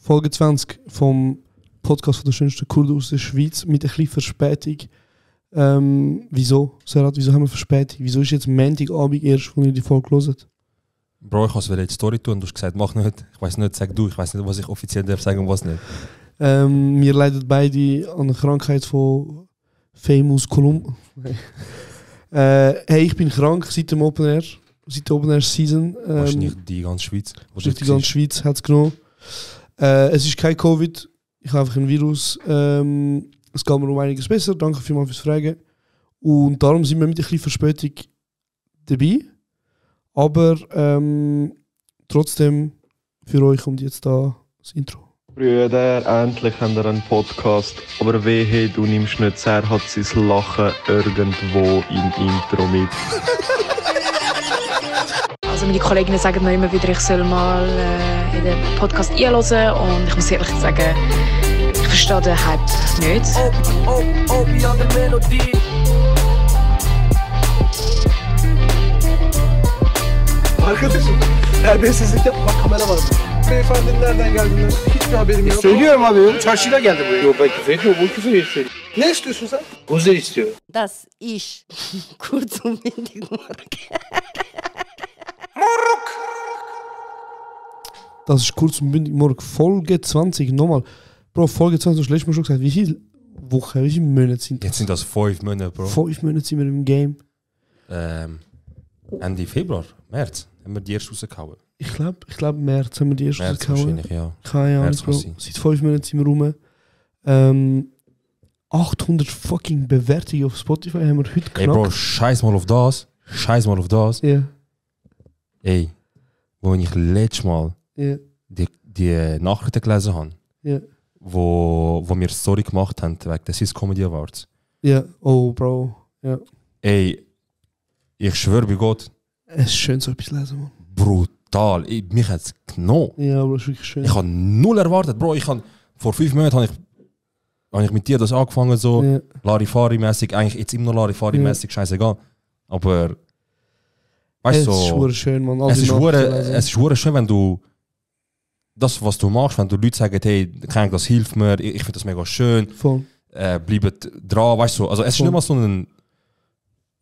Folge 20 vom Podcast von der schönsten Kurden aus der Schweiz mit ein bisschen Verspätung. Wieso? Serhat, wieso haben wir Verspätung? Wieso ist jetzt Montagabend erst, als ihr die Folge hört? Bro, ich wollte jetzt Story tun und du hast gesagt, mach nicht. Ich weiß nicht, sag du. Ich weiß nicht, was ich offiziell darf sagen und was nicht. Wir leiden beide an eine Krankheit von Famous Column. Hey, ich bin krank seit dem Open Air. Seit der Open Air Season. Wahrscheinlich die ganze Schweiz. Die ganze Schweiz hat es genommen. Es ist kein Covid. Ich habe einfach ein Virus. Es geht mir um einiges besser. Danke vielmals fürs Fragen. Und darum sind wir mit ein bisschen Verspätung dabei. Aber trotzdem für euch kommt jetzt da das Intro. Brüder, endlich haben wir einen Podcast. Aber wehe, du nimmst nicht sehr, hat sein Lachen irgendwo im Intro mit. Also meine Kolleginnen sagen mir immer wieder, ich soll mal in den Podcast einhören und ich muss ehrlich sagen, ich verstehe den Hype nicht. Ja, der Melodie. Arkadaşım, neredeyse siz yapma, kamera var. Beyefendi nereden geldiğinden hiçbir haberim yok. Söylüyorum abi, çarşıyla geldi buraya. Yok ben küfür etmiyorum, bu küfür ediyor. Ne istiyorsun sen? Guzer istiyor. Das ist kurz und bündig Das ist kurz und bündig morgen. Folge 20, nochmal. Bro, Folge 20, du hast letztes Mal schon gesagt, wie viele Wochen, wie viele Monate sind das? Jetzt sind das 5 Monate, Bro. 5 Monate sind wir im Game. Ende Februar, März, haben wir die erst rausgehauen. Ich glaube März haben wir die erste März rausgehauen. wahrscheinlich, ja. Keine Ahnung, März Bro. muss sein. Seit 5 Monaten sind wir rum. 800 fucking Bewertungen auf Spotify haben wir heute geknackt. Ey, Bro, scheiß mal auf das. Ja, Ey, wo ich letztes Mal ja, die Nachrichten gelesen habe, ja. wo wir eine Story gemacht haben wegen der Swiss Comedy Awards. Ja, oh Bro. Ja. Ey, ich schwöre bei Gott, Es ist schön, so etwas zu lesen, Mann. brutal. Mich hat es genommen. Ja, Bro, ist wirklich schön. Ich habe null erwartet, Bro. Vor 5 Monaten habe ich mit dir das angefangen, so Ja. Larifari-mäßig. Eigentlich jetzt immer noch Larifari-mäßig, scheißegal. Aber, weißt Es du, ist so, schön, Mann. All es die ist Nachrichten hure- lesen. es ist hure schön, wenn du das, was du machst, wenn du Leute sagen, hey, das hilft mir, ich finde das mega schön, Voll. bleibt dran, weißt du. Also es ist Voll. nicht mal so ein,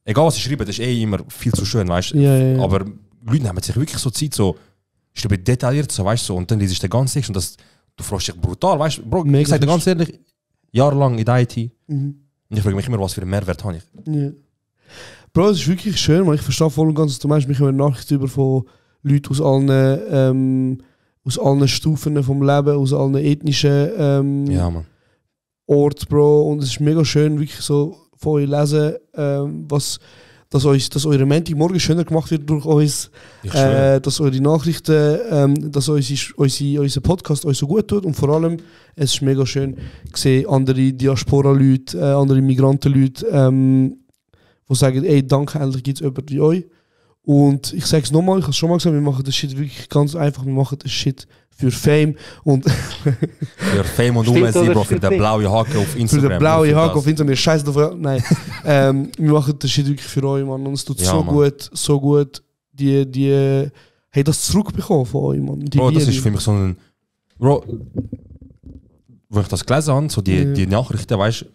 egal was ich schreibe, das ist immer viel zu schön, weißt du. Ja. Aber Leute nehmen sich wirklich so Zeit, so, ich bin detailliert, so, weißt du, und dann liest ich den ganzen Text und du fragst dich brutal, weißt du, Bro, Mega ich sag dir ganz fest. ehrlich, jahrelang in der IT, Mhm. und ich frage mich immer, was für einen Mehrwert habe ich. Ja. Bro, es ist wirklich schön, man. Ich verstehe voll und ganz, was du meinst. Wir kommen Nachrichten über von Leuten aus allen Stufen vom Leben, aus allen ethnischen Ja, Mann. Orten, Bro. Und es ist mega schön, wirklich so von euch lesen, dass eure Montagmorgen schöner gemacht wird durch uns, Ich schwöre. dass eure Nachrichten, dass unser Podcast euch so gut tut. Und vor allem, es ist mega schön, gesehen andere Diaspora-Leute, andere Migranten-Leute, die sagen, ey, danke, endlich gibt es jemanden wie euch. Und ich sage es nochmal, ich habe es schon mal gesagt, wir machen das Shit wirklich ganz einfach, wir machen das Shit für Fame und Für Fame und Stimmt, Umsehen, oder? Bro, für den blauen Haken auf für Instagram. den blauen nur für Haken das. auf Internet, scheiße drauf, nein. Wir machen das Shit wirklich für euch, Mann, und es tut Ja, so Mann. gut, hey, das zurückbekommen von euch, Mann. Die Bro, das Liebe. ist für mich so ein. Bro, wo ich das gelesen habe, so die Nachrichten, weißt du,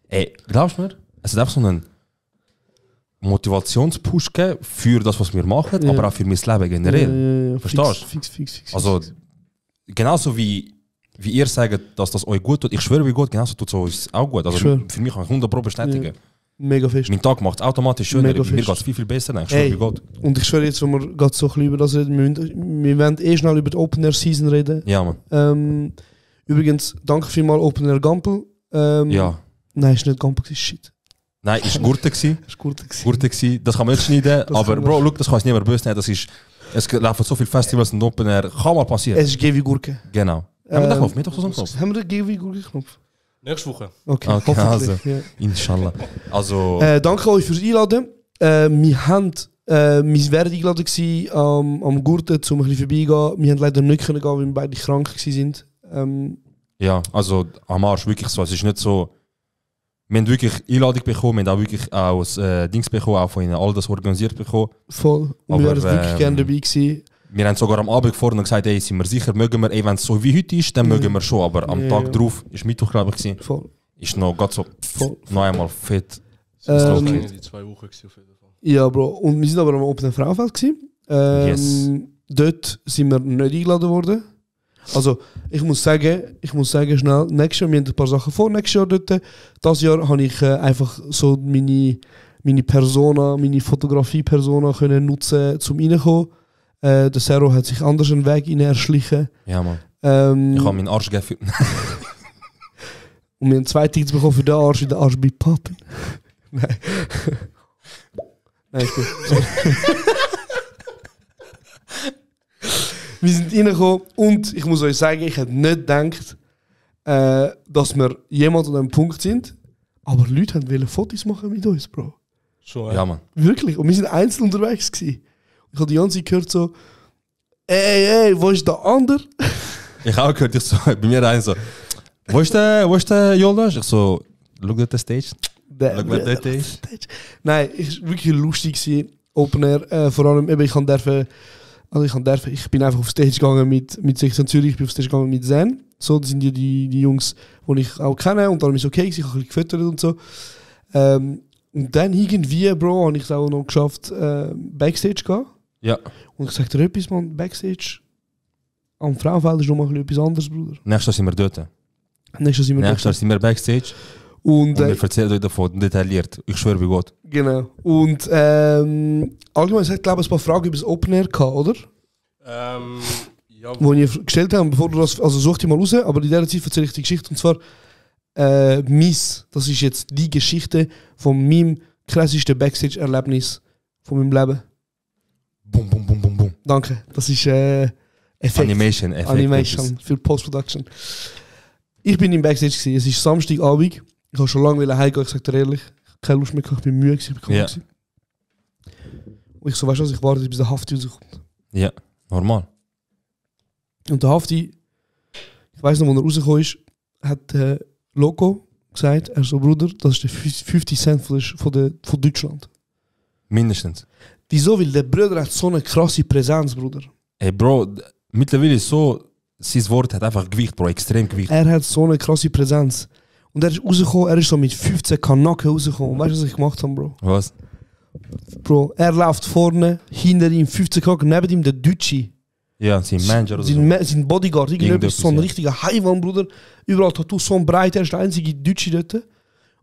ey, glaubst du mir? Es hat einfach so einen Motivationspush gegeben für das, was wir machen, Ja. aber auch für mein Leben generell. Ja, Verstehst du? Fix. Also, genauso wie ihr sagt, dass das euch gut tut, ich schwöre, wie gut, genauso tut es uns auch gut. Ich Also, schwöre. für mich kann ich 100% bestätigen. Mega fest. Mein Tag macht es automatisch schöner, Mega mir fest. geht es viel besser, ich schwöre, Ey. wie Gott. Und ich schwöre jetzt, wenn wir gerade so ein bisschen über das reden, wir wollen schnell über die Open Air Season reden. Ja, Mann. Übrigens, danke vielmals Open Air Gampel. Ja. Nein, es war nicht Gampel, es war Shit. Nein, ist Gurte gewesen. Es war gut. gewesen. Gurte gewesen. Das kann man nicht schneiden, Das aber kann Bro, man- look, das kann ich nicht mehr böse nehmen. Das ist, es laufen so viele Festivals und Open Air. Kann mal passieren. Es ist Gewi Gurke. Genau. Haben wir den Knopf? Mittwoch so einen Knopf? Haben wir den Gewi Gurke Knopf? Nächste Woche. Okay, Okay, hoffentlich. also. Ja. Inshallah. Also, Danke euch fürs Einladen. Wir wären eingeladen gewesen, am Gurten, um ein bisschen vorbeigehen. Wir haben leider nicht können gehen, weil wir beide krank waren. ja, also am Arsch wirklich so. Es ist nicht so. Wir haben wirklich Einladung bekommen, wir haben auch wirklich auch Dings bekommen, auch von ihnen all das organisiert bekommen. Voll. Und Aber, wir wären wirklich gerne dabei gewesen. Wir haben sogar am Abend vorhin gesagt, ey, sind wir sicher, mögen wir, ey, wenn es so wie heute ist, dann mögen wir schon, aber am Tag drauf, ist Mittwoch, glaube ich, gewesen, Voll. ist noch ganz so, noch einmal fett. Das waren die 2 Wochen auf jeden Fall. Ja, Bro. Und wir sind aber am Open Frauenfeld gewesen. Yes. Dort sind wir nicht eingeladen worden. Also, ich muss sagen schnell, nächstes Jahr, wir haben ein paar Sachen vor, nächstes Jahr dort. Das Jahr habe ich einfach so meine Persona, meine Fotografie-Persona können nutzen, zum reinkommen. Der Zero hat sich anders einen Weg rein erschlichen. Ja, Mann. Ich Ich habe meinen Arsch gegeben. Und wir haben 2 Tickets bekommen für den Arsch, wie der Arsch bei Pappen. Nein. Nein, ist gut. Sorry. Wir sind reingekommen und ich muss euch sagen, ich hätte nicht gedacht, dass wir jemand an einem Punkt sind, aber Leute wollten Fotos machen mit uns, Bro. Schon, Ja, Mann. Wirklich. Und wir sind einzeln unterwegs gewesen. Ich habe die ganze Zeit gehört so, ey, wo ist der andere? Ich habe auch gehört, ich so, bei mir einer so, wo ist der Jonas? Ich so, look at the stage. Look what that is. Nein, es war wirklich lustig gewesen. Open Air, vor allem, eben, ich bin einfach auf Stage gegangen mit Sektion Zürich, ich bin auf Stage gegangen mit Zen. So, das sind die Jungs, die ich auch kenne, und darum ist es okay gewesen, ich habe ein bisschen gefüttert und so. Und dann irgendwie, Bro, habe ich es auch noch geschafft, Backstage zu gehen. Ja. Und ich sage dir etwas, man, Backstage am Frauenfeld ist noch mal etwas anderes, Bruder. Nächstes Jahr sind wir dort. Nächstes Jahr Nächstes Jahr sind wir Backstage. Und wir erzählen euch davon detailliert. Ich schwöre bei Gott. Genau. Und allgemein, es hat, glaube ich, ein paar Fragen über das Open Air gehabt, oder? ja, Wo ich gestellt habe, bevor du das, also such die mal raus, aber in dieser Zeit erzähle ich die Geschichte. Und zwar, das ist jetzt die Geschichte von meinem krassesten Backstage-Erlebnis von meinem Leben. Bum, bum, bum, bum, bum. Danke. Das ist Effekt. Animation für Post-Production. Ich bin im Backstage gewesen. Es ist Samstagabend. Ich habe schon lange heimgehen, ich sage dir ehrlich. Ich habe keine Lust mehr, ich bin müde gewesen, ich bin Ja. gewesen. Und ich so, weißt du was, ich warte, bis der Hafti rauskommt. Ja, normal. Und der Hafti, ich weiss noch, wo er rausgekommen ist, hat Loco gesagt, er so, Bruder, das ist der 50 Cent von Deutschland. Mindestens. Wieso? Weil der Bruder hat so eine krasse Präsenz, Bruder. Ey, Bro, mittlerweile ist so, sein Wort hat einfach Gewicht, Bro, extrem Gewicht. Er hat so eine krasse Präsenz. Und er ist rausgekommen, er ist so mit 15 Kanaken rausgekommen. Und weißt du, was ich gemacht habe, Bro? Was? Bro, er läuft vorne, hinter ihm 15 Kanaken, neben ihm der Deutsche. Ja, sein Manager oder so. Sein Bodyguard, irgendetwas, so ein ja. richtiger Haiwan, Bruder. Überall Tattoos, so breit, er ist der einzige Deutsche dort.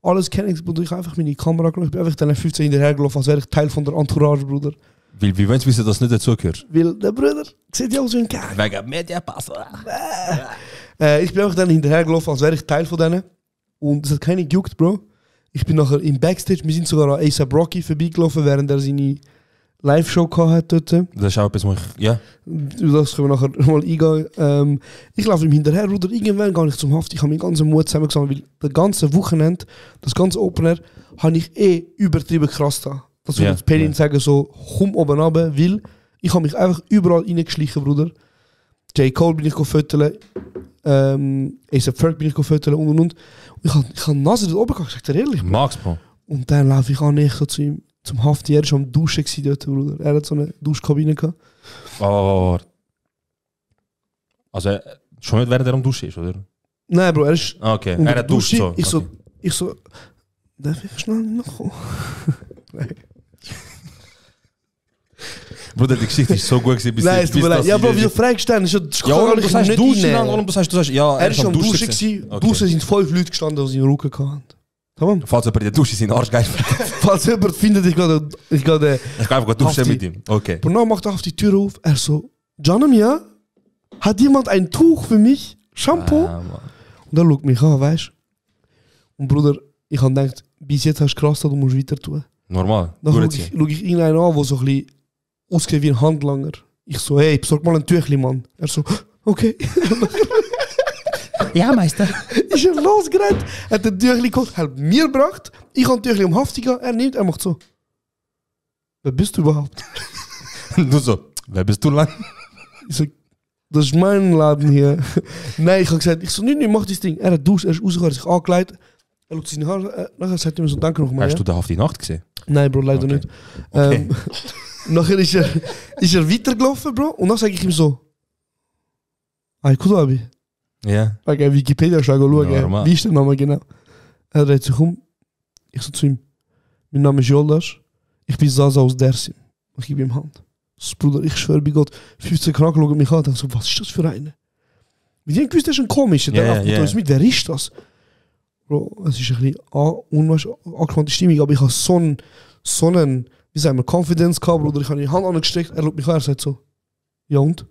Alles kenne ich, Bruder. Ich habe einfach meine Kamera genommen, ich bin einfach den 15 hinterhergelaufen, als wäre ich Teil von der Entourage, Bruder. Weil, wie wollen Sie wissen, dass nicht dazugehört? Weil der Bruder sieht ja aus wie ein Kerl. Wegen Mediapass. Ich bin einfach dann hinterhergelaufen, als wäre ich Teil von denen. Und es hat keinen gejuckt, Bro. Ich bin nachher im Backstage, wir sind sogar an A$AP Rocky vorbeigelaufen, während er seine Live-Show hat dort. Das ist auch etwas, wo ich, ja. Das können wir nachher mal eingehen. Ich laufe ihm hinterher, Bruder. Irgendwann gehe ich zum Haft. Ich habe meinen ganzen Mut zusammengesammelt, weil das ganze Wochenende, das ganze Open Air, habe ich übertrieben krass da. Das würde jetzt Pelin sagen, so, komm oben runter, weil ich habe mich einfach überall reingeschlichen, Bruder. J. Cole bin ich gefüttern, A$AP Ferg bin ich gefüttern und. Ich habe die Nase dort oben gehabt, ich sag dir ehrlich. Mag's, Bro. Und dann laufe ich an, so zu ihm, zum Hafti. Er war am Duschen dort, Bruder. Er hat so eine Duschkabine gehabt. Warte. Also, schon nicht während er am Duschen ist, oder? Nein, Bro, er ist. Okay, unter er der hat duscht so. Ich so, darf ich schnell nachkommen? Bruder, die Geschichte ist so gut gewesen, bis Nein, es tut mir leid. Ja, Bro, wieso fragst du denn? Ja, warum du sagst duschen, warum du sagst, ja, er ist am Duschen gewesen. Okay. Duschen sind 5 Leute gestanden, die seinen Rücken hatten. Tamam? Falls jemand in der Dusche seinen Arsch geil Falls jemand findet, ich gehe Ich kann einfach duschen mit ihm. Okay. Bruno macht auf die Tür auf. Er so, Janamia, hat jemand ein Tuch für mich? Shampoo? Und er schaut mich an, weißt du? Und Bruder, ich habe gedacht, bis jetzt hast du krass, du musst weiter tun. Normal. Dann schaue ich irgendeinen an, der so ein bisschen aussieht wie ein Handlanger. Ich so, hey, besorg mal ein Tüchli, Mann. Er so, okay. Ja, Meister. Ist er losgerannt, hat ein Tüchli geholt, hat mir gebracht. Ich habe ein Tüchli um Hafti gehen, er nimmt, er macht so. Wer bist du überhaupt? Du so, wer bist du lang? Ich so, das ist mein Laden hier. Nein, ich habe gesagt, ich so, nee, mach das Ding. Er hat duscht, er ist rausgegangen, er hat sich angekleidet. Er schaut seine Haare, nachher sagt er mir so, danke nochmal. Hast du da auf die Nacht gesehen? Nein, Bro, leider Okay. nicht. Okay. nachher ist er weitergelaufen, Bro. Und dann sage ich ihm so, Aikudabi. Ja. Okay, Wikipedia schauen, Normal. wie ist der Name genau? Er dreht sich um. Ich so zu ihm, mein Name ist Yoldash, ich bin Zaza aus Dersim. Ich gebe ihm Hand. So, Bruder, ich schwöre bei Gott, 15 Kranken schauen mich an und so, was ist das für eine? Mit dem gewusst, das ist ein komischer, der lacht mit uns mit, wer ist das? Bro, es ist ein bisschen angespannte Stimmung, aber ich habe so einen, wie sagen wir, Confidence gehabt, Bruder, ich habe die Hand angesteckt, er schaut mich an, er sagt so, ja und?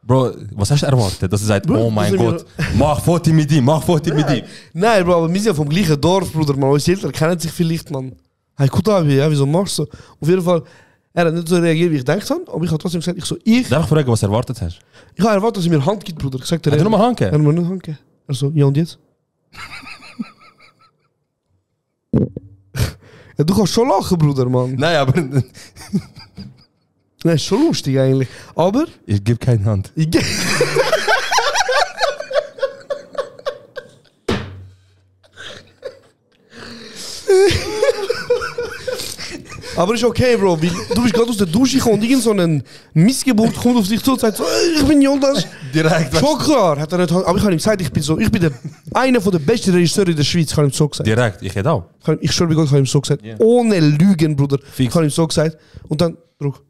Bro, was hast du erwartet? Dass er sagt, Bro, oh mein das sind Gott, mach Foto mit ihm, mach Foto mit ihm. Nein, Bro, aber wir sind ja vom gleichen Dorf, Bruder, man. Unsere Eltern kennen sich vielleicht, man. Hey, gut, ja, wieso machst du so? Auf jeden Fall, er hat nicht so reagiert, wie ich gedacht habe, aber ich habe trotzdem gesagt, Darf ich fragen, was du erwartet hast? Ich habe erwartet, dass er mir Hand gibt, Bruder. Ich sagte, Hat er nochmal Hand er gegeben? hat mir nicht Hand gegeben. Er so, ja und jetzt? Ja, du kannst schon lachen, Bruder, Mann. Nein, aber Nein, ist schon lustig eigentlich. Aber ich gebe keine Hand. ich ge- Aber ist okay, Bro, weil du bist gerade aus der Dusche gekommen und irgend so ein Missgeburt kommt auf dich zu und sagt so, ich bin Yoldash. Direkt. Schon klar, hat er nicht, aber ich habe ihm gesagt, ich bin einer der besten Regisseure in der Schweiz, ich habe ihm so gesagt. Direkt, ich hätte auch. Ich schwöre bei Gott, ich habe ihm so gesagt. Yeah. Ohne Lügen, Bruder. Fix. Ich habe ihm so gesagt. Und dann, Druck.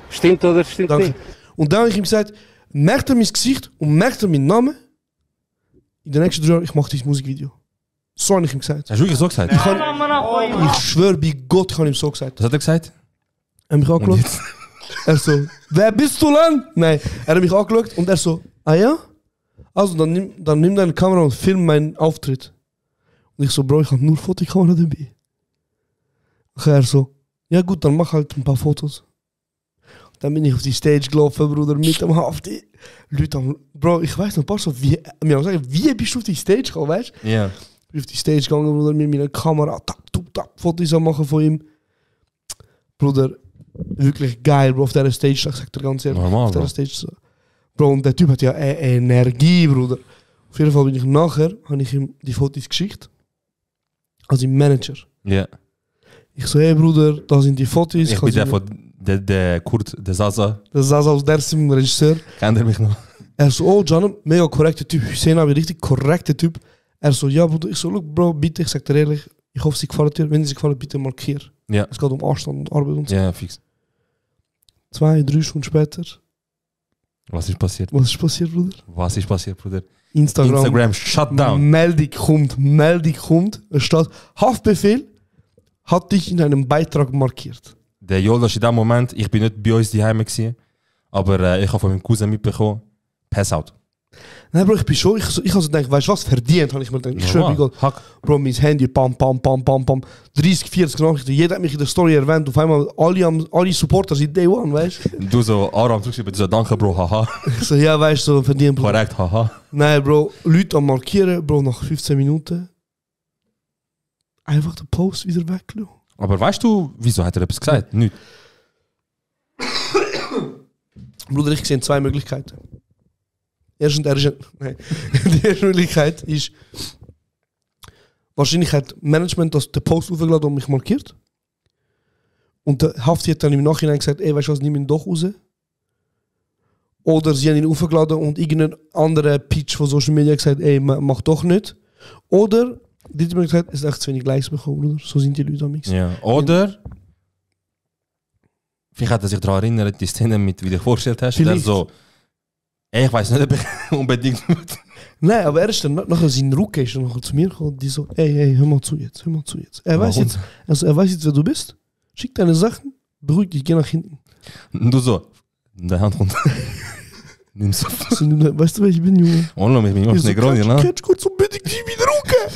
Stimmt oder stimmt Danke. nicht? Und dann habe ich ihm gesagt, merkt er mein Gesicht und merkt er meinen Namen. In den nächsten 3 Jahren, ich mache dieses Musikvideo. So habe ich ihm gesagt. Hast du wirklich so gesagt? Ich schwöre bei Gott, ich habe ihm so gesagt. Was hat er gesagt? Er hat mich Und angeschaut. jetzt? Er so, wer bist du lang? Nein, er hat mich angeschaut und er so, ah ja? Also dann nimm deine Kamera und film meinen Auftritt. Und ich so, Bro, ich habe nur Fotokamera dabei. Und er so, ja gut, dann mach halt ein paar Fotos. Und dann bin ich auf die Stage gelaufen, Bruder, mit dem Hafti. Leute haben, Bro, ich weiß noch ein paar so, wie bist du auf die Stage gekommen, weißt du? Ja. Ich bin auf die Stage gegangen, Bruder, mit meiner Kamera, tap, Fotos am machen von ihm. Bruder, wirklich geil, Bro, auf dieser Stage, ich sag dir ganz ehrlich. Normal, auf dieser Bro. Stage so. Bro, und der Typ hat ja Energie, Bruder. Auf jeden Fall bin ich nachher, habe ich ihm die Fotos geschickt. Also im Manager. Ja. Ich so, hey Bruder, da sind die Fotos. Ich bin der von der Kurt, der Zaza. Das saß aus Dersim, Regisseur. Kennt er mich noch? Er so, oh Janum, mega korrekter Typ. Hussein habe richtig korrekter Typ. Er so, ja Bruder, ich so, look Bro, bitte, ich sag dir ehrlich, ich hoffe, sie gefallen dir. Wenn sie gefallen, bitte markier. Ja. Es geht um Anstand und Arbeit und so. Ja, fix. 2, 3 Stunden später. Was ist passiert? Was ist passiert, Bruder? Was ist passiert, Bruder? Instagram shut down. Meldung kommt. Es steht, Haftbefehl hat dich in einem Beitrag markiert. Der Yoldash in dem Moment, ich bin nicht bei uns daheim gewesen, aber ich habe von meinem Cousin mitbekommen, pass out. Nein, Bro, ich bin schon, ich habe so gedacht, weißt du was, verdient, habe ich mir gedacht. Ich schwöre bei Gott. Hack. Bro, mein Handy, pam. 30, 40 Nachrichten, jeder hat mich in der Story erwähnt, auf einmal alle Supporters in Day One, weißt du? Du so, Aram zurückgeschrieben, du so, danke Bro, haha. Ich so, ja, weißt du, so verdient, Bro. Korrekt, haha. Nein, Bro, Leute am Markieren, Bro, nach 15 Minuten einfach den Post wieder weglassen. Aber weißt du, wieso hat er etwas gesagt? Nicht. Bruder, ich sehe 2 Möglichkeiten. Nein. Die erste Möglichkeit ist, wahrscheinlich hat Management das den Post aufgeladen und mich markiert. Und der Hafti hat dann im Nachhinein gesagt, ey, weißt du was, nimm ihn doch raus. Oder sie haben ihn aufgeladen und irgendein anderer Pitch von Social Media gesagt, ey, mach doch nicht. Oder, die hat mir gesagt, es ist echt zu wenig Likes bekommen, Bruder. So sind die Leute am Mix. Ja. Oder, vielleicht hat er sich daran erinnert, die Szene mit, wie du dir vorgestellt hast. Der Vielleicht. so, ey, ich weiß nicht, ob ich unbedingt mit. Nein, aber er ist dann nachher sein Rücken ist dann nachher zu mir gekommen und die so, ey, hör mal zu jetzt. Er weiß Warum? jetzt, also er weiß jetzt, wer du bist. Schick deine Sachen, beruhig dich, geh nach hinten. Und du so, deine Hand runter. Nimm's auf. So, weißt du, wer ich bin, Junge? Ohne mich, ich mach's Negroni, ne? Catch kurz unbedingt die mit Rücken.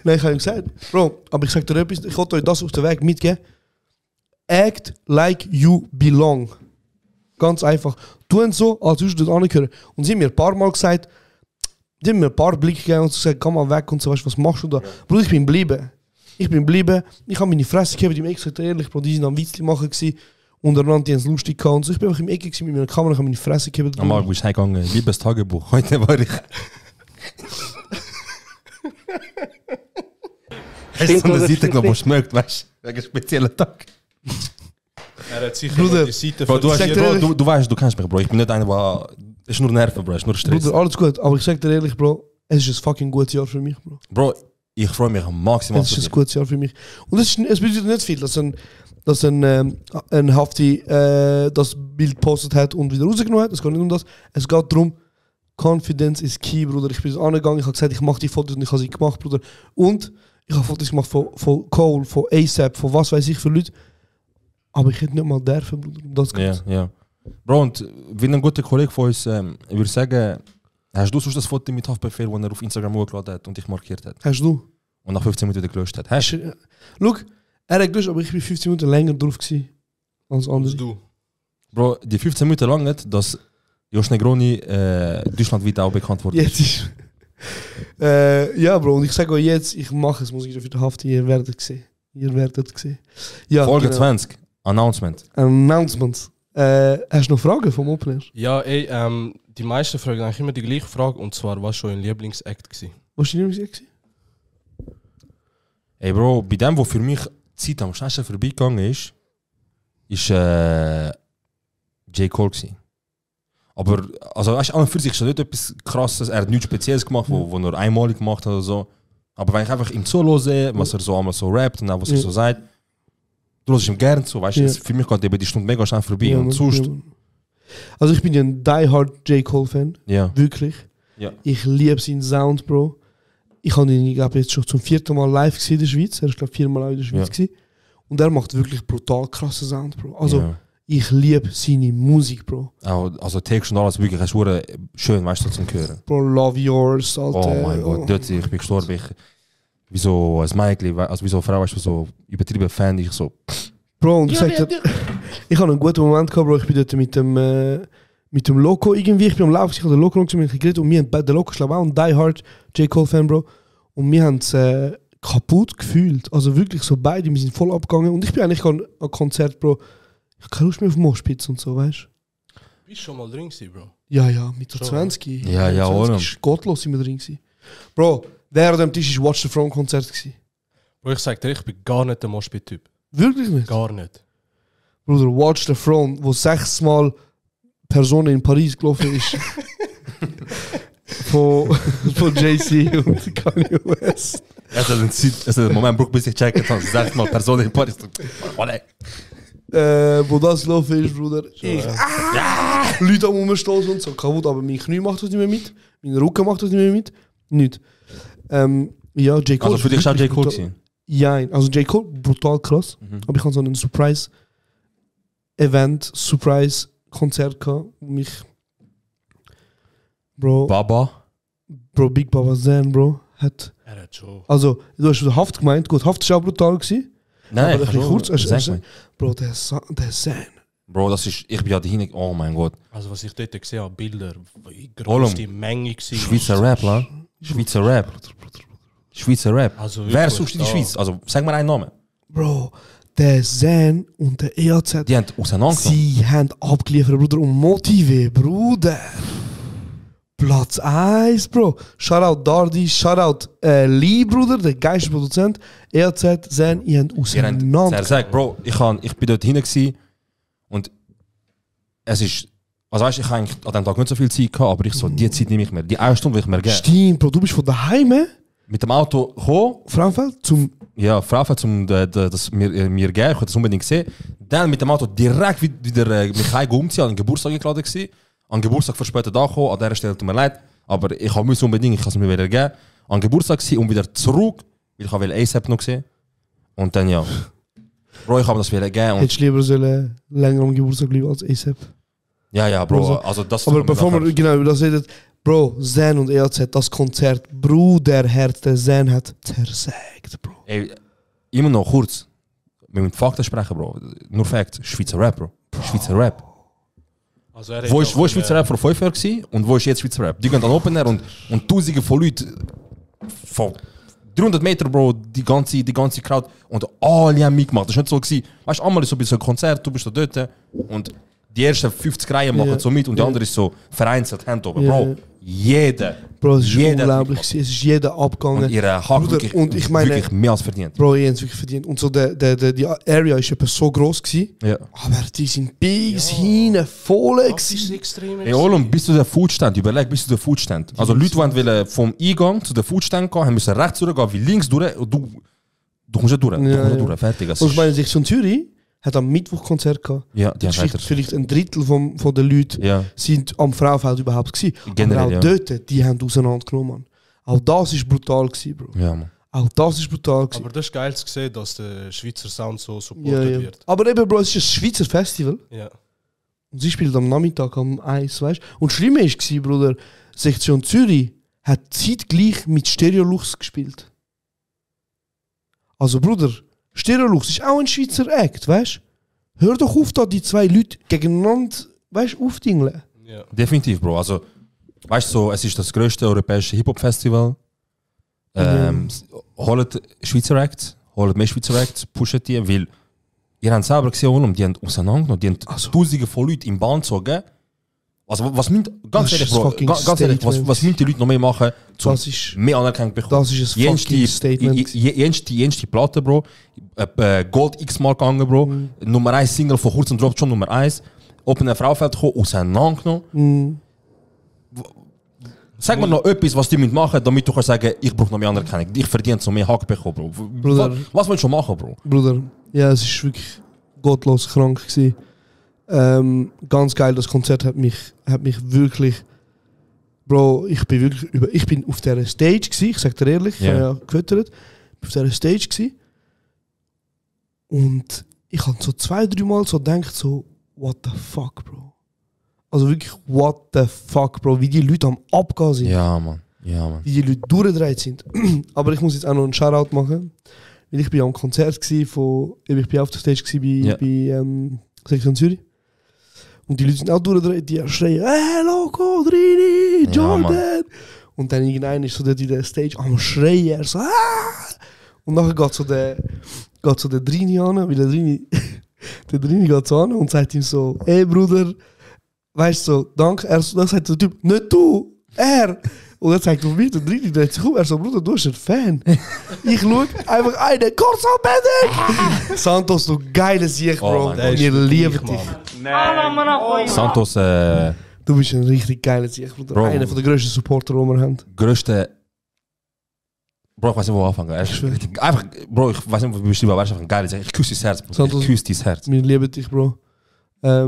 Nein, ich habe ihm gesagt, Bro, aber ich sag dir etwas, ich wollte euch das auf den Weg mitgeben. Act like you belong. Ganz einfach. Tun so, als würdest du das angehören. Und sie haben mir ein paar Mal gesagt, die haben mir ein paar Blicke gegeben und gesagt, komm mal weg und so, weißt du, was machst du da? Bruder, ich bin geblieben. Ich habe meine Fresse gegeben, die haben gesagt, ehrlich, Bro, die sind am Witzli machen gewesen. Untereinander, die haben es lustig gehabt und so. Ich bin einfach im Ecke mit meiner Kamera, ich habe meine Fresse gegeben. Am Morgen bist du heimgegangen, liebes Tagebuch, heute war ich... Hast du so eine Seite genommen, wo schmeckt, weißt du? Wegen speziellen Tag. Er hat sicher Bruder, noch die Seite Bro, du, sag hast, dir ehrlich- du weißt, du kennst mich, Bro. Ich bin nicht einer, der... Es ist nur Nerven, Bro. Es ist nur Stress. Bruder, alles gut, aber ich sag dir ehrlich, Bro, es ist ein fucking gutes Jahr für mich, Bro. Bro, ich freue mich maximal. Es ist ein gutes Jahr für mich. Und es bedeutet nicht viel, dass ein Hafti das Bild postet hat und wieder rausgenommen hat. Es geht nicht um das. Es geht darum, Confidence is key, Bruder. Ich bin angegangen, ich habe gesagt, ich mache die Fotos und ich habe sie gemacht, Bruder. Und ich habe Fotos gemacht von Cole, von ASAP, von was weiß ich für Leute. Aber ich hätte nicht mal dürfen, Bruder. Um das Ja, geht's. ja. Bro, und wie ein guter Kollege von uns, ich würde sagen, hast du sonst das Foto mit Haftbefehl, das er auf Instagram hochgeladen hat und dich markiert hat? Hast du? Und nach 15 Minuten wieder gelöscht hat? Hast du? Schau, er hat gelöscht, aber ich bin 15 Minuten länger drauf gewesen als andere. du. Bro, die 15 Minuten lang nicht, dass Josh Negroni deutschlandweit auch bekannt wurde. Jetzt ist. Ja, Bro, und ich sage euch jetzt, ich mache es, muss ich für die Haft, ihr werdet sehen. Ihr werdet sehen. Ja, Folge genau. 20, Announcement. Announcements. Hast du noch Fragen vom Opener? Ja, ey, die meisten fragen eigentlich immer die gleiche Frage, und zwar, was schon ein Lieblingsakt gewesen? Was war die Musik? Ey Bro, bei dem, wo für mich die Zeit am schnellsten vorbeigegangen ist J. Cole gewesen. Aber, also weißt du, an und für sich ist das nicht etwas Krasses, er hat nichts Spezielles gemacht, wo er einmalig gemacht hat oder so. Aber wenn ich einfach ihm zuhöre, was er so einmal so rappt und auch was er so sagt, du hörst ihm gern zu, weißt du, für mich geht eben die Stunde mega schnell vorbei. Und sonst, Also ich bin ja ein die-hard J. Cole Fan, ja. wirklich. Ja. Ich liebe seinen Sound, Bro. Ich habe ihn, ich glaube, jetzt schon zum 4. Mal live gesehen in der Schweiz. Er ist, glaube ich, 4 Mal auch in der Schweiz gewesen. Und er macht wirklich brutal krassen Sound, Bro. Also Ja. ich liebe seine Musik, Bro. Auch, also Text und alles wirklich, es wurde schön, weißt du, zum Hören. Bro, Love Yours, Alter. Oh mein Gott, dort ich bin gestorben. Wie so ein Mädchen, also wie so eine Frau, weißt du, so übertrieben Fan, ich so. Bro, und ich sag dir, ich habe einen guten Moment gehabt, Bro. Ich bin dort mit dem Loco irgendwie, ich bin am Laufen, ich habe den Loco noch geredet und der Loco ist glaube ich auch ein die-hard J. Cole Fan, Bro. Und wir haben es kaputt gefühlt. Also wirklich so beide, wir sind voll abgegangen. Und ich bin eigentlich an Konzert, Bro. Ich habe keine Lust mehr auf Moshpits und so, weißt du? Bist schon mal drin gewesen, Bro? Ja, mit der Schon, 20. Ja, ja, 20 oder? ist gottlos sind wir drin gewesen. Bro, der an dem Tisch ist Watch the Throne Konzert gewesen. Bro, ich sag dir, ich bin gar nicht der Moshpit-Typ. Wirklich nicht? Gar nicht. Bruder, Watch the Throne, wo 6 Mal Personen in Paris gelaufen ist. von JC und Kanye West. Es hat einen Moment gebraucht, bis ich checken kann, 6 Mal Personen in Paris. Wo das gelaufen ist, Bruder. Leute am Rumstoßen und so kaputt, aber mein Knie macht das nicht mehr mit. Mein Rücken macht das nicht mehr mit. Nicht. Ja, J. Cole. Also für dich ist auch J. Cole gewesen? Ja, also J. Cole, brutal krass. Aber ich hatte so einen Surprise-Event, Surprise-Konzert gehabt, wo mich. Bro, Big Baba Zen, Bro, hat. Er hat schon. Also, du hast Haft gemeint, gut, Haft war auch brutal gewesen. Nein, aber ein bisschen kurz. Zen. Bro, der Zen. Bro, das ist, ich bin ja dahin, oh mein Gott. Also was ich dort gesehen habe, Bilder, wie Holm. groß die Menge war. Schweizer Rap, la? Schweizer Rap. Schweizer Rap. Also Wer wirklich, sucht in die Schweiz? Also sag mal einen Namen. Bro, der Zen und der EAZ, Die haben auseinandergenommen. sie haben abgeliefert, Bruder, und Motive, Bruder. Platz 1, Bro. Shoutout Dardi, Shoutout Lee, Bruder, der geilste Produzent. EAZ, Zen, ihr habt auseinander. Er sagt, Bro, ich bin dort hinten gewesen und es ist, also weißt, ich habe eigentlich an dem Tag nicht so viel Zeit gehabt, aber ich so, die Zeit nehme ich mir. Die 1 Stunde will ich mir geben. Stimmt, Bro, du bist von daheim, Mit dem Auto gekommen, Frauenfeld, zum... ja, Frau zum das mir geben, ich wollte das unbedingt sehen. Dann mit dem Auto direkt wieder mich heim umziehen, an den Geburtstag eingeladen gewesen. An den Geburtstag verspätet angekommen, an dieser Stelle tut mir leid, aber ich musste unbedingt, ich kann es mir wieder geben. An den Geburtstag gewesen und wieder zurück, weil ich will ASAP noch sehen. Und dann ja. Bro, ich habe das wieder gegeben. Hättest du lieber sollen länger am Geburtstag bleiben als ASAP. Ja, Bro, also das... Aber bevor wir genau über das reden, Bro, Zen und EAZ, das Konzert, Bruderherz, der Zen hat zersägt, Bro. Ey, immer noch kurz. Wir müssen Fakten sprechen, Bro. Nur Facts. Schweizer Rap, Bro. Schweizer Rap. Also er Wo ist Schweizer Rap vor 5 Jahren gewesen und wo ist jetzt Schweizer Rap? Die gehen an Open Air und Tausende von Leuten von 300 Meter, Bro, die ganze Crowd und alle haben mitgemacht. Das war nicht so gewesen. Weißt du, einmal ist so ein Konzert, du bist da dort und die ersten 50 Reihen machen so mit und die andere ist so vereinzelt, Hand oben. Bro, jeder Bro, es ist Jeder unglaublich gewesen. Es ist jeder abgegangen. Und ihre Hack Bruder, wirklich, und ich meine- wirklich mehr als verdient. Bro, die haben es wirklich verdient. Und so die Area ist etwa so gross gewesen. Ja. Aber die sind bis hinein voll Das ist gewesen. extrem. Ey, Olum, bis zu der Foodstand, überleg, bis zu der Foodstand. Also Leute, die wollen vom Eingang zu der Foodstand gehen, haben müssen rechts durchgehen, wie links durch. Und du kommst nicht durch. Du kommst nicht durch. Fertig. Das Und ich ist- meine, Sektion Zürich hat am Mittwoch Konzert gehabt. Ja, die haben weiter. Vielleicht ein Drittel von den Leuten Ja. sind am Frauenfeld überhaupt gewesen. Generell, Aber auch ja. dort, die haben auseinandergenommen. Mann. Auch das ist brutal gewesen, Bro. Ja, man. Auch das ist brutal gewesen. Aber das ist geil zu sehen, dass der Schweizer Sound so Ja, supported ja. wird. Aber eben, Bro, es ist ein Schweizer Festival. Ja. Und sie spielt am Nachmittag am 1, weißt du? Und das Schlimme war, Bruder, Sektion Zürich hat zeitgleich mit Stereolux gespielt. Also, Bruder, Stereolux ist auch ein Schweizer Act, weißt du? Hör doch auf, da die zwei Leute gegeneinander, weißt du, aufdingeln. Ja. Definitiv, Bro. Also, weißt du, so, es ist das grösste europäische Hip-Hop-Festival. Holt Schweizer Acts, holt mehr Schweizer Acts, pushen die, weil ihr habt selber gesehen, und die haben auseinandergenommen, die haben Also. Tausende von Leuten im Bahn gezogen. Also, was müssen, ganz Das ist ehrlich, ein Bro, fucking ganz ehrlich, Statement. was müssen die Leute noch mehr machen, um Das ist, mehr Anerkennung zu bekommen? das ist ein fucking Statement. Jenste Platte, Bro. Gold x-mal gegangen, Bro. Nummer 1 Single von kurzem droppt schon Nummer 1. Auf einem Frauenfeld gekommen, auseinandergenommen. Sag mir noch etwas, was die machen müssen, damit du kannst sagen, ich brauche noch mehr Anerkennung. Ich verdiene so mehr Hack bekommen, Bro. Bruder. Was willst du schon machen, Bro? Bruder, ja, es ist wirklich gottlos krank gewesen. Ganz geil, das Konzert hat mich wirklich, Bro, ich bin auf dieser Stage gewesen, ich sag dir ehrlich, ich Ja. habe ja gefüttert, auf dieser Stage gewesen. Und ich habe so 2-3 Mal so gedacht, so, what the fuck, Bro. Also wirklich, what the fuck, Bro, wie die Leute am Abgehen sind. Ja, Mann. Ja, Mann. Wie die Leute durchgedreht sind. Aber ich muss jetzt auch noch einen Shoutout machen, weil ich bin am Konzert gsi von, ich bin auf der Stage gsi Ja. bei Sektion Zürich. Und die Leute sind auch durchgedreht, die schreien, hey, Loco, Drini, Ja, Jordan. Und dann irgendeiner ist so dort in der Stage am Schreien, er so, ah! Und nachher geht so der Drini an, weil der Drini geht so an und sagt ihm so, hey Bruder, weißt du, so, danke. Dann sagt der Typ, nicht du, er. Und dann sagt er auf mich, der Drini dreht sich um, er so, Bruder, du bist ein Fan. Ich schaue einfach einen, Corso Medic! Santos, du geiles Sieg, Oh Bro. Mann, der ist Wir lieben gleich, dich. Santos, Du bist ein richtig geiler Sieg, Bruder. Bro. Einer der grössten Supporter, die wir haben. größte. Bro, ich weiß nicht, wo anfangen. Er ist schwör. einfach, Bro, ich weiß nicht, wie beschreiben, aber er ist einfach ein geiles. Ich küsse dein Herz, Bro. Santos. Ich küsse dein Herz. Wir lieben dich, Bro. Ja,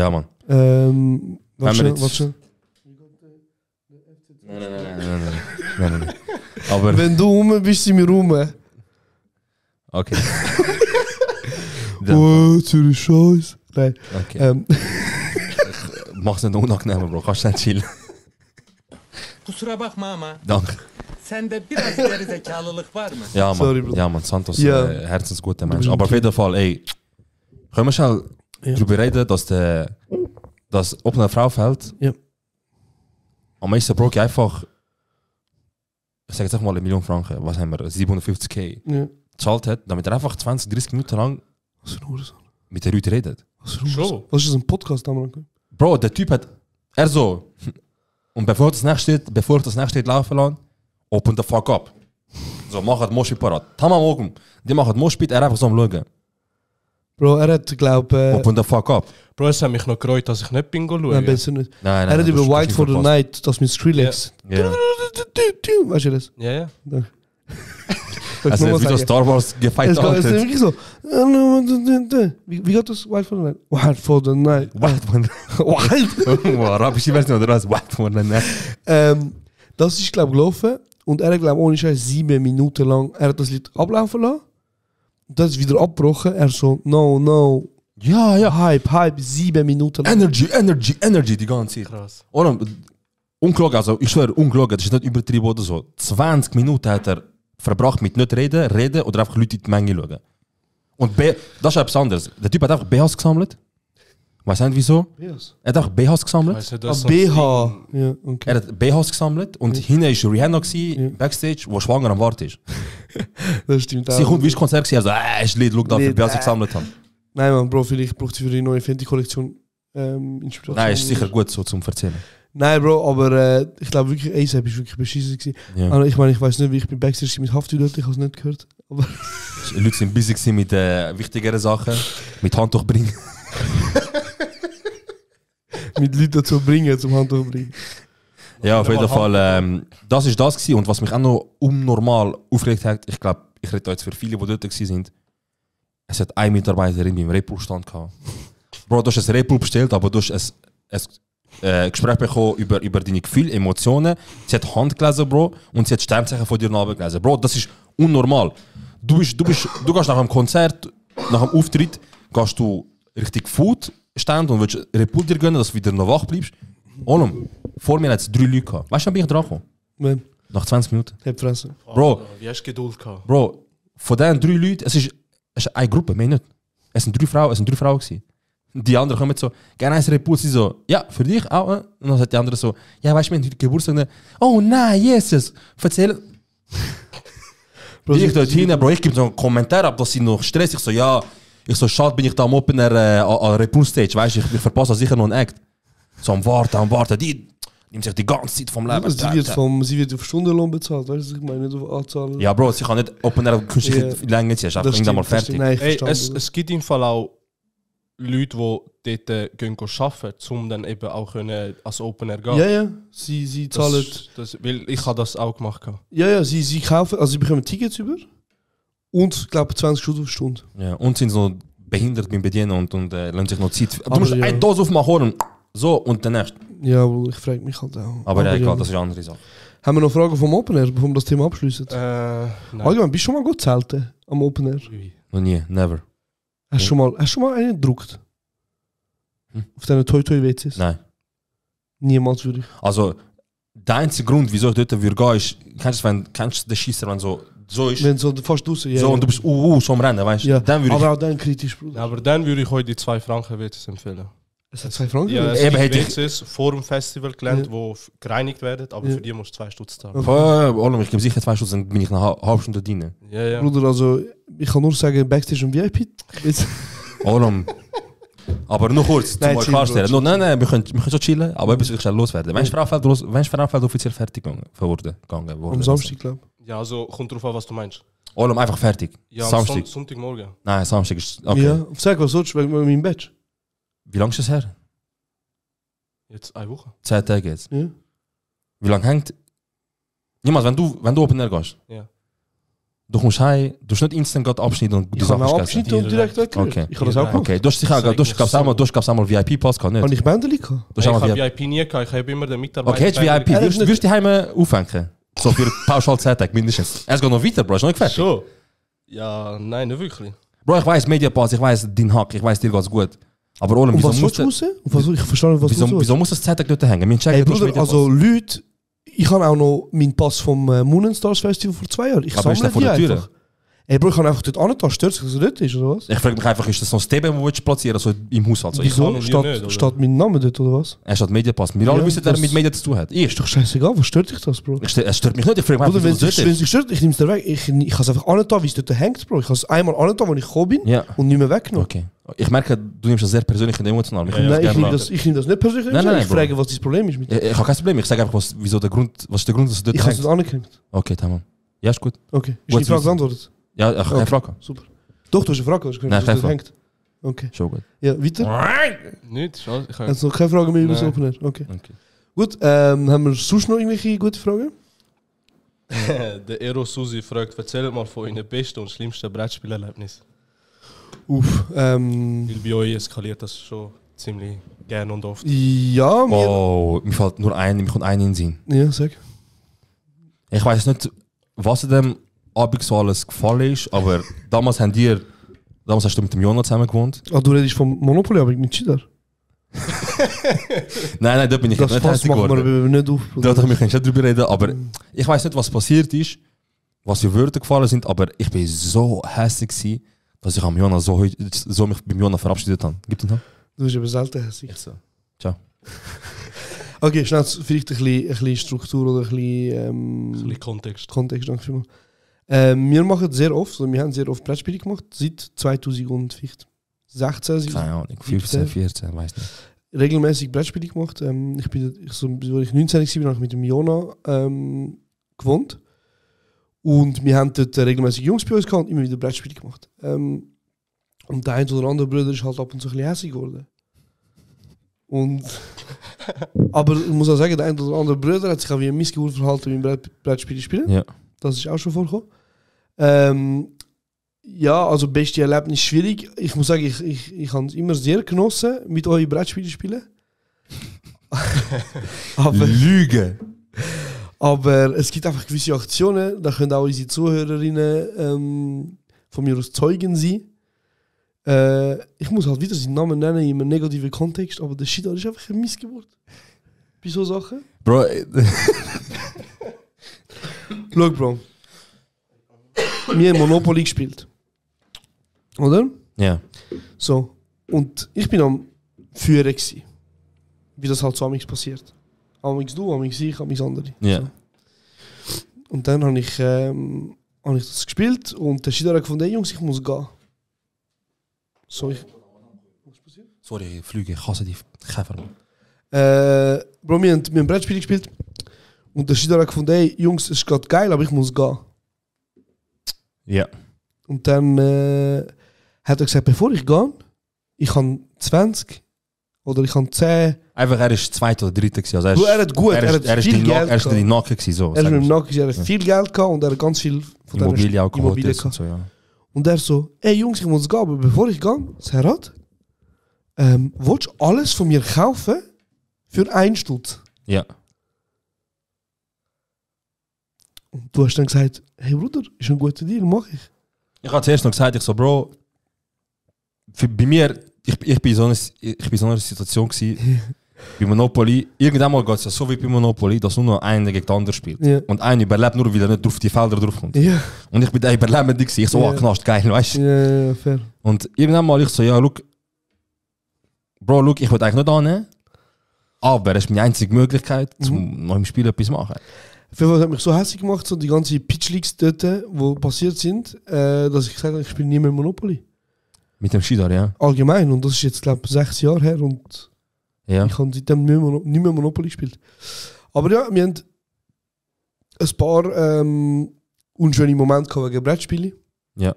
Mann. Was wir jetzt- schon? Nein. Aber, Wenn du rum bist, sind wir rum. okay. Dann, Oh, Zürich Scheiß. Nein. okay. Mach's nicht unangenehm, Bro. Kannst du nicht chillen. Kusura bakma ama Danke. sende biraz gerizekalılık var mı? Ja, Mann. Sorry, Bro. Ja, Mann. Santos, Ja. herzensguter Mensch. Aber auf jeden Fall, ey, können wir schnell Ja. darüber reden, dass das auf einer Frau fällt. Ja. Am meisten Broke einfach, ich sage jetzt einfach mal 1 Million Franken, was haben wir, 750k, Ja. gezahlt hat, damit er einfach 20-30 Minuten lang Was für ein Hurensohn. mit den Leuten redet. Was für ein Schon? Hurensohn. Was ist das, ein Podcast? Damals? Bro, der Typ hat, er so, und bevor das nächste steht laufen lassen, open the fuck up. So, mach halt Moshpit parat. Tamam oben, die machen Moshpit, er einfach so am schauen. Bro, er hat, glaube Open the fuck up. Bro, es hat mich noch gereut, dass ich nicht Bingo schaue. nein, besser nicht. Nein, Er hat du über hast White nicht for the verpasst. Night, das mit Skrillex. Ja. Weißt du das? Ja, ja. Also, wie so Star Wars Es gefeiert geht- es ist hat. wirklich so. Wie geht das? White for the Night? White for the Night. White. Arabische Version oder was? White for the Night. Das ist, glaube ich, gelaufen. Und er hat, glaube ich, ohne Scheiß 7 Minuten lang, er hat das Lied ablaufen lassen. Und das ist wieder abgebrochen. Er so, no. Ja, ja. Hype, 7 Minuten lang. Energy, die ganze Zeit. Krass. Oder, ungelogen, also ich schwöre, ungelogen, das ist nicht übertrieben oder so. 20 Minuten hat er verbracht mit nicht reden oder einfach Leute in die Menge schauen. Und das ist etwas anderes. Der Typ hat einfach BHs gesammelt. Weißt du nicht wieso? Yes. Er hat einfach BHs gesammelt. Weißt du, Ah, das ist BH. Ja, okay. Er hat BHs gesammelt und hinten war Rihanna gewesen, Backstage, wo schwanger am Warten ist. Das stimmt auch. Sie kommt wie ich Konzert gewesen, also ist Lied, schau da, wie Lied, BHs ich gesammelt haben. Nein, man, Bro, vielleicht braucht sie für die neue Fenty-Kollektion Inspiration. Nein, ist sicher gut so zum Erzählen. Nein, Bro, aber ich glaube wirklich, ASAP ist wirklich beschissen gewesen. Ja. Also, ich meine, ich weiß nicht, wie ich bin Backstage mit Hafti dort, ich habe es nicht gehört. Aber Die Leute sind busy gewesen mit wichtigeren Sachen, mit Handtuch bringen. mit Leuten dazu bringen, zum Handtuch bringen. Ja, auf jeden Fall. Das ist das gewesen. Und was mich auch noch unnormal aufgeregt hat, ich glaube, ich rede da jetzt für viele, die dort waren, es hat eine Mitarbeiterin beim Repul-Stand gehabt. Bro, du hast ein Repul bestellt, aber du hast ein Gespräch bekommen über deine Gefühle, Emotionen. Sie hat Hand gelesen, Bro, und sie hat Sternzeichen von dir gelesen. Bro, das ist unnormal. Du gehst nach einem Konzert, nach einem Auftritt, gehst du richtig Food stand und willst Repul dir gönnen, dass du wieder noch wach bleibst. Olum, vor mir hat es 3 Leute gehabt. Weißt du, wann bin ich dran gekommen? Wenn? Nach 20 Minuten. Hab fressen. Bro, Wie hast du Geduld gehabt? Bro, von diesen 3 Leuten, es ist eine Gruppe, mehr nicht. Es sind 3 Frauen gewesen. Die anderen kommen so, gerne ein Repul, sie so, ja, für dich auch. Und dann sagt die andere so, ja, weißt du, wir haben heute Geburtstag. Oh nein, Jesus, erzähl. Bro, Ich dort hin, Bro, ich gebe so einen Kommentar ab, dass sie noch Stress. Ich so, ja, schade bin ich da am Opener an Repul Stage, weißt du, ich verpasse sicher noch einen Act. So am Warten, die nimmt sich die ganze Zeit vom Leben. Sie wird auf Stundenlohn bezahlt, weißt du, ich meine nicht auf Anzahl. Ja, Bro, sie kann nicht Opener künstliche Länge ziehen, ist einfach irgendwann mal fertig. Hey, es gibt im Fall auch Leute, die dort gehen arbeiten, um dann eben auch können als Opener gehen. Ja, sie zahlen. Weil ich habe das auch gemacht. Ja, sie kaufen, also sie bekommen Tickets über und ich glaube 20 Stunden auf Stunde. Ja, und sind so behindert beim Bedienen und lassen sich noch Zeit. Du Aber musst ja. eine Dose aufmachen und so und dann erst. Ja, ich frage mich halt auch. Aber ja, egal, das ist eine andere Sache. Haben wir noch Fragen vom Open Air, bevor wir das Thema abschließen? Nein. Allgemein, bist du schon mal gut zelten am Open Air? Noch nie, never. Hast du schon mal einen gedruckt? Auf deinen Toy-Toy-WCs? Nein. Niemals würde ich. Also, der einzige Grund, wieso ich dort würde gehen, ist, kennst du den Schisser, wenn so ist? Wenn so fast draußen, ja. So, und du bist so am Rennen, weißt du? Ja. Dann würde ich. Aber auch dann kritisch, Bruder. Aber dann würde ich euch die 2 Franken WCs empfehlen. Es hat 2 Franken? Ja, es Eben gibt hätte WCs vor dem Festivalgelände, die gereinigt werden, aber für die musst du 2 Stutz zahlen. Ich gebe sicher 2 Stunden, dann bin ich nach einer halben Stunde drin. Ja. Bruder, also ich kann nur sagen, Backstage und VIP. Olum. Aber nur kurz, Nein, zum euch klarstellen. Nein, wir können schon chillen, aber etwas will ich schnell loswerden. Wann ist Frauenfeld offiziell fertig geworden? Am Samstag, glaube ich. Ja, also kommt drauf an, was du meinst. Olum, einfach fertig. Ja, Samstag. Sonntagmorgen. Nein, Samstag ist. Okay. Ja, sag was sonst, wegen meinem Badge. Wie lange ist das her? Jetzt 1 Woche. 10 Tage jetzt. Ja. Wie lange hängt. Niemals, wenn du Open Air gehst. Ja. Du kommst heim, du hast nicht instant gerade abschneiden und die Ich kann Sachen auch abschneiden und direkt weg. Okay. Ich habe das auch gemacht. Okay, du hast sicher, du hast einmal VIP-Pass gehabt, nicht? Habe ich Bändeli gehabt? Du hast Ich einmal habe VIP. VIP nie gehabt, ich habe immer den Mitarbeiter. Okay, jetzt VIP. Würdest du die Heime aufhängen? So für pauschal 10 Tage mindestens. Es geht noch weiter, Bro, ist noch nicht fertig. Schon? Ja, nein, nicht wirklich. Bro, ich weiss Mediapass, ich weiss dein Hack, ich weiss dir geht's gut. Aber Olem, Und wieso was muss willst du raus? Ich verstehe nicht, was du wieso muss das 10 Tage dort hängen? Wir checken, Hey du hast Bruder, Mediapass. also Leute, ich habe auch noch meinen Pass vom Moon & Stars Festival vor 2 Jahren. Ich Aber ist der vor die der Tür? einfach. Ey Bro, ich kann einfach dort angetan, stört sich, dass er dort ist, oder was? Ich frage mich einfach, ist das so ein Steben, wo du platzieren so im Haushalt? So, Wieso? kann und ihr nicht, Steht mein Name dort, oder was? Er steht Mediapass. Wir alle Ja, wissen, wer das- mit Medien zu tun hat. Ich. Ist doch scheißegal, was stört dich das, Bro? Es stört mich nicht, ich frage mich Bruder, einfach, wenn wieso es das dort ist. dich stört, ich nehme es dir weg. Ich kann es einfach angetan, wie es dort hängt, Bro. Ich habe es einmal angetan, als ich gekommen bin Ja. und nicht mehr weggenommen. Okay. Ich merke, du nimmst das sehr persönlich und emotional. Ich Ja, Nein, ich nehme das das nicht persönlich. Nein, Ich Bro. frage, was das Problem ist mit dir. Ich habe kein Problem, ich sage einfach, was ist der Grund, dass du dort Ich habe es hängst. nicht angekündigt. Okay, tamam. Ja, ist gut. Okay. Ist Gut die zu Frage wissen. beantwortet? Ja, ich habe keine Okay. Frage. Super. Doch, du hast eine Frage, hast du Nein, was keine dort Frage. hängt. Okay. Schon gut. Ja, weiter? Nicht? Schade. Ich Hast du noch keine Frage mehr über das Nein. Open Air? Okay. Okay. Gut, haben wir sonst noch irgendwelche gute Fragen? Der Ero Susi fragt, erzählt mal von euren besten und schlimmsten Brettspielerlebnissen. Uff, Weil bei euch eskaliert das schon ziemlich gern und oft. ja, mir... Oh, mir kommt ein in den Sinn. Ja, sag. Ich weiß nicht, was in dem Abend so alles gefallen ist, aber damals hast du mit dem Jonas zusammen gewohnt. Ah, du redest vom Monopoly, aber mit Cheater. Nein, da bin ich Das nicht Fass hässlich machen wir geworden. nicht auf. Da kann ich nicht drüber reden, aber ich weiß nicht, was passiert ist, was für Wörter gefallen sind, aber ich bin so hässlich gewesen, dass ich am Jonas so mich beim Jonas verabschiedet habe. Gibt es noch? Du bist aber selten hässlich. Ich so. Ciao. Okay, schnell, vielleicht ein bisschen Struktur oder ein bisschen, Ein bisschen Kontext. Kontext, danke vielmals. Wir machen sehr oft, also wir haben sehr oft Brettspiele gemacht, seit 2016, Keine Ahnung, 15, 14, weiß nicht. regelmäßig Brettspiele gemacht. Als ich 19 war, habe ich mit dem Jona gewohnt. Und wir haben dort regelmäßig Jungs bei uns gehabt und immer wieder Brettspiele gemacht. Und der ein oder andere Bruder ist halt ab und zu ein bisschen hässlich geworden. Aber ich muss auch sagen, der ein oder andere Bruder hat sich auch wie ein Missgeburt verhalten beim Brettspiele spielen. Ja. Das ist auch schon vorgekommen. Ja, also beste Erlebnis schwierig. Ich muss sagen, ich habe es immer sehr genossen, mit euch Brettspiele spielen. aber, Lüge! aber es gibt einfach gewisse Aktionen, da können auch unsere Zuhörerinnen von mir aus Zeugen sein. Ich muss halt wieder seinen Namen nennen in einem negativen Kontext, aber der Shit ist einfach eine Missgeburt. Bei so Sachen. Bro, Schau, Bro. Wir haben Monopoly gespielt. Oder? ja. So. Und ich bin am Führen gewesen. Wie das halt so amigs passiert. Amigs du, amigs ich, amigs andere. Ja. So. Und dann habe ich das gespielt und der Schieder hat gefunden, hey Jungs, ich muss gehen. So, Sorry, Flüge, ich hasse die Käfer. Bro, wir haben ein Brettspiel gespielt und der Schieder hat gefunden, hey Jungs, es ist gerade geil, aber ich muss gehen. Ja. Und dann hat er gesagt, bevor ich gehe, ich habe 20 oder ich habe 10. Einfach, er ist zweiter oder dritter gewesen. Also Bro, er hat gut, er hat viel Geld Er ist gehabt. die Nacken gewesen, so. Er ist sagen mit dem wir. Nacken, er hat viel Geld gehabt und er hat ganz viel von diesen Immobilien auch geholt Immobilien ist und gehabt. so, ja. Und er so, ey Jungs, ich muss gehen, aber bevor ich gehe, Serhat, willst du alles von mir kaufen für 1 Stutz? Ja. Und du hast dann gesagt, hey Bruder, ist ein guter Deal, mach ich. Ich habe zuerst noch gesagt, ich so, Bro, bei mir, ich bin in so einer Situation gewesen, bei Monopoly, irgendwann mal geht es ja so wie bei Monopoly, dass nur noch einer gegen den anderen spielt. Ja. Und einer überlebt nur, weil er nicht auf die Felder draufkommt. Ja, Und ich bin der Überlebende gewesen. Ich so, Ja. Knast, geil, weißt du? ja, fair. Und irgendwann mal ich so, ja, look, Bro, ich will eigentlich nicht annehmen, aber es ist meine einzige Möglichkeit, um noch im Spiel etwas zu machen. Auf jeden Fall hat mich so hässlich gemacht, so die ganzen Pitch-Leaks dort, die passiert sind, dass ich gesagt habe, ich spiele nie mehr Monopoly. Mit dem Schidar, ja. Allgemein. Und das ist jetzt, glaube ich, 6 Jahre her und Ja. ich habe seitdem nicht mehr Monopoly gespielt. Aber ja, wir haben ein paar unschöne Momente gehabt wegen Brettspielen. Ja.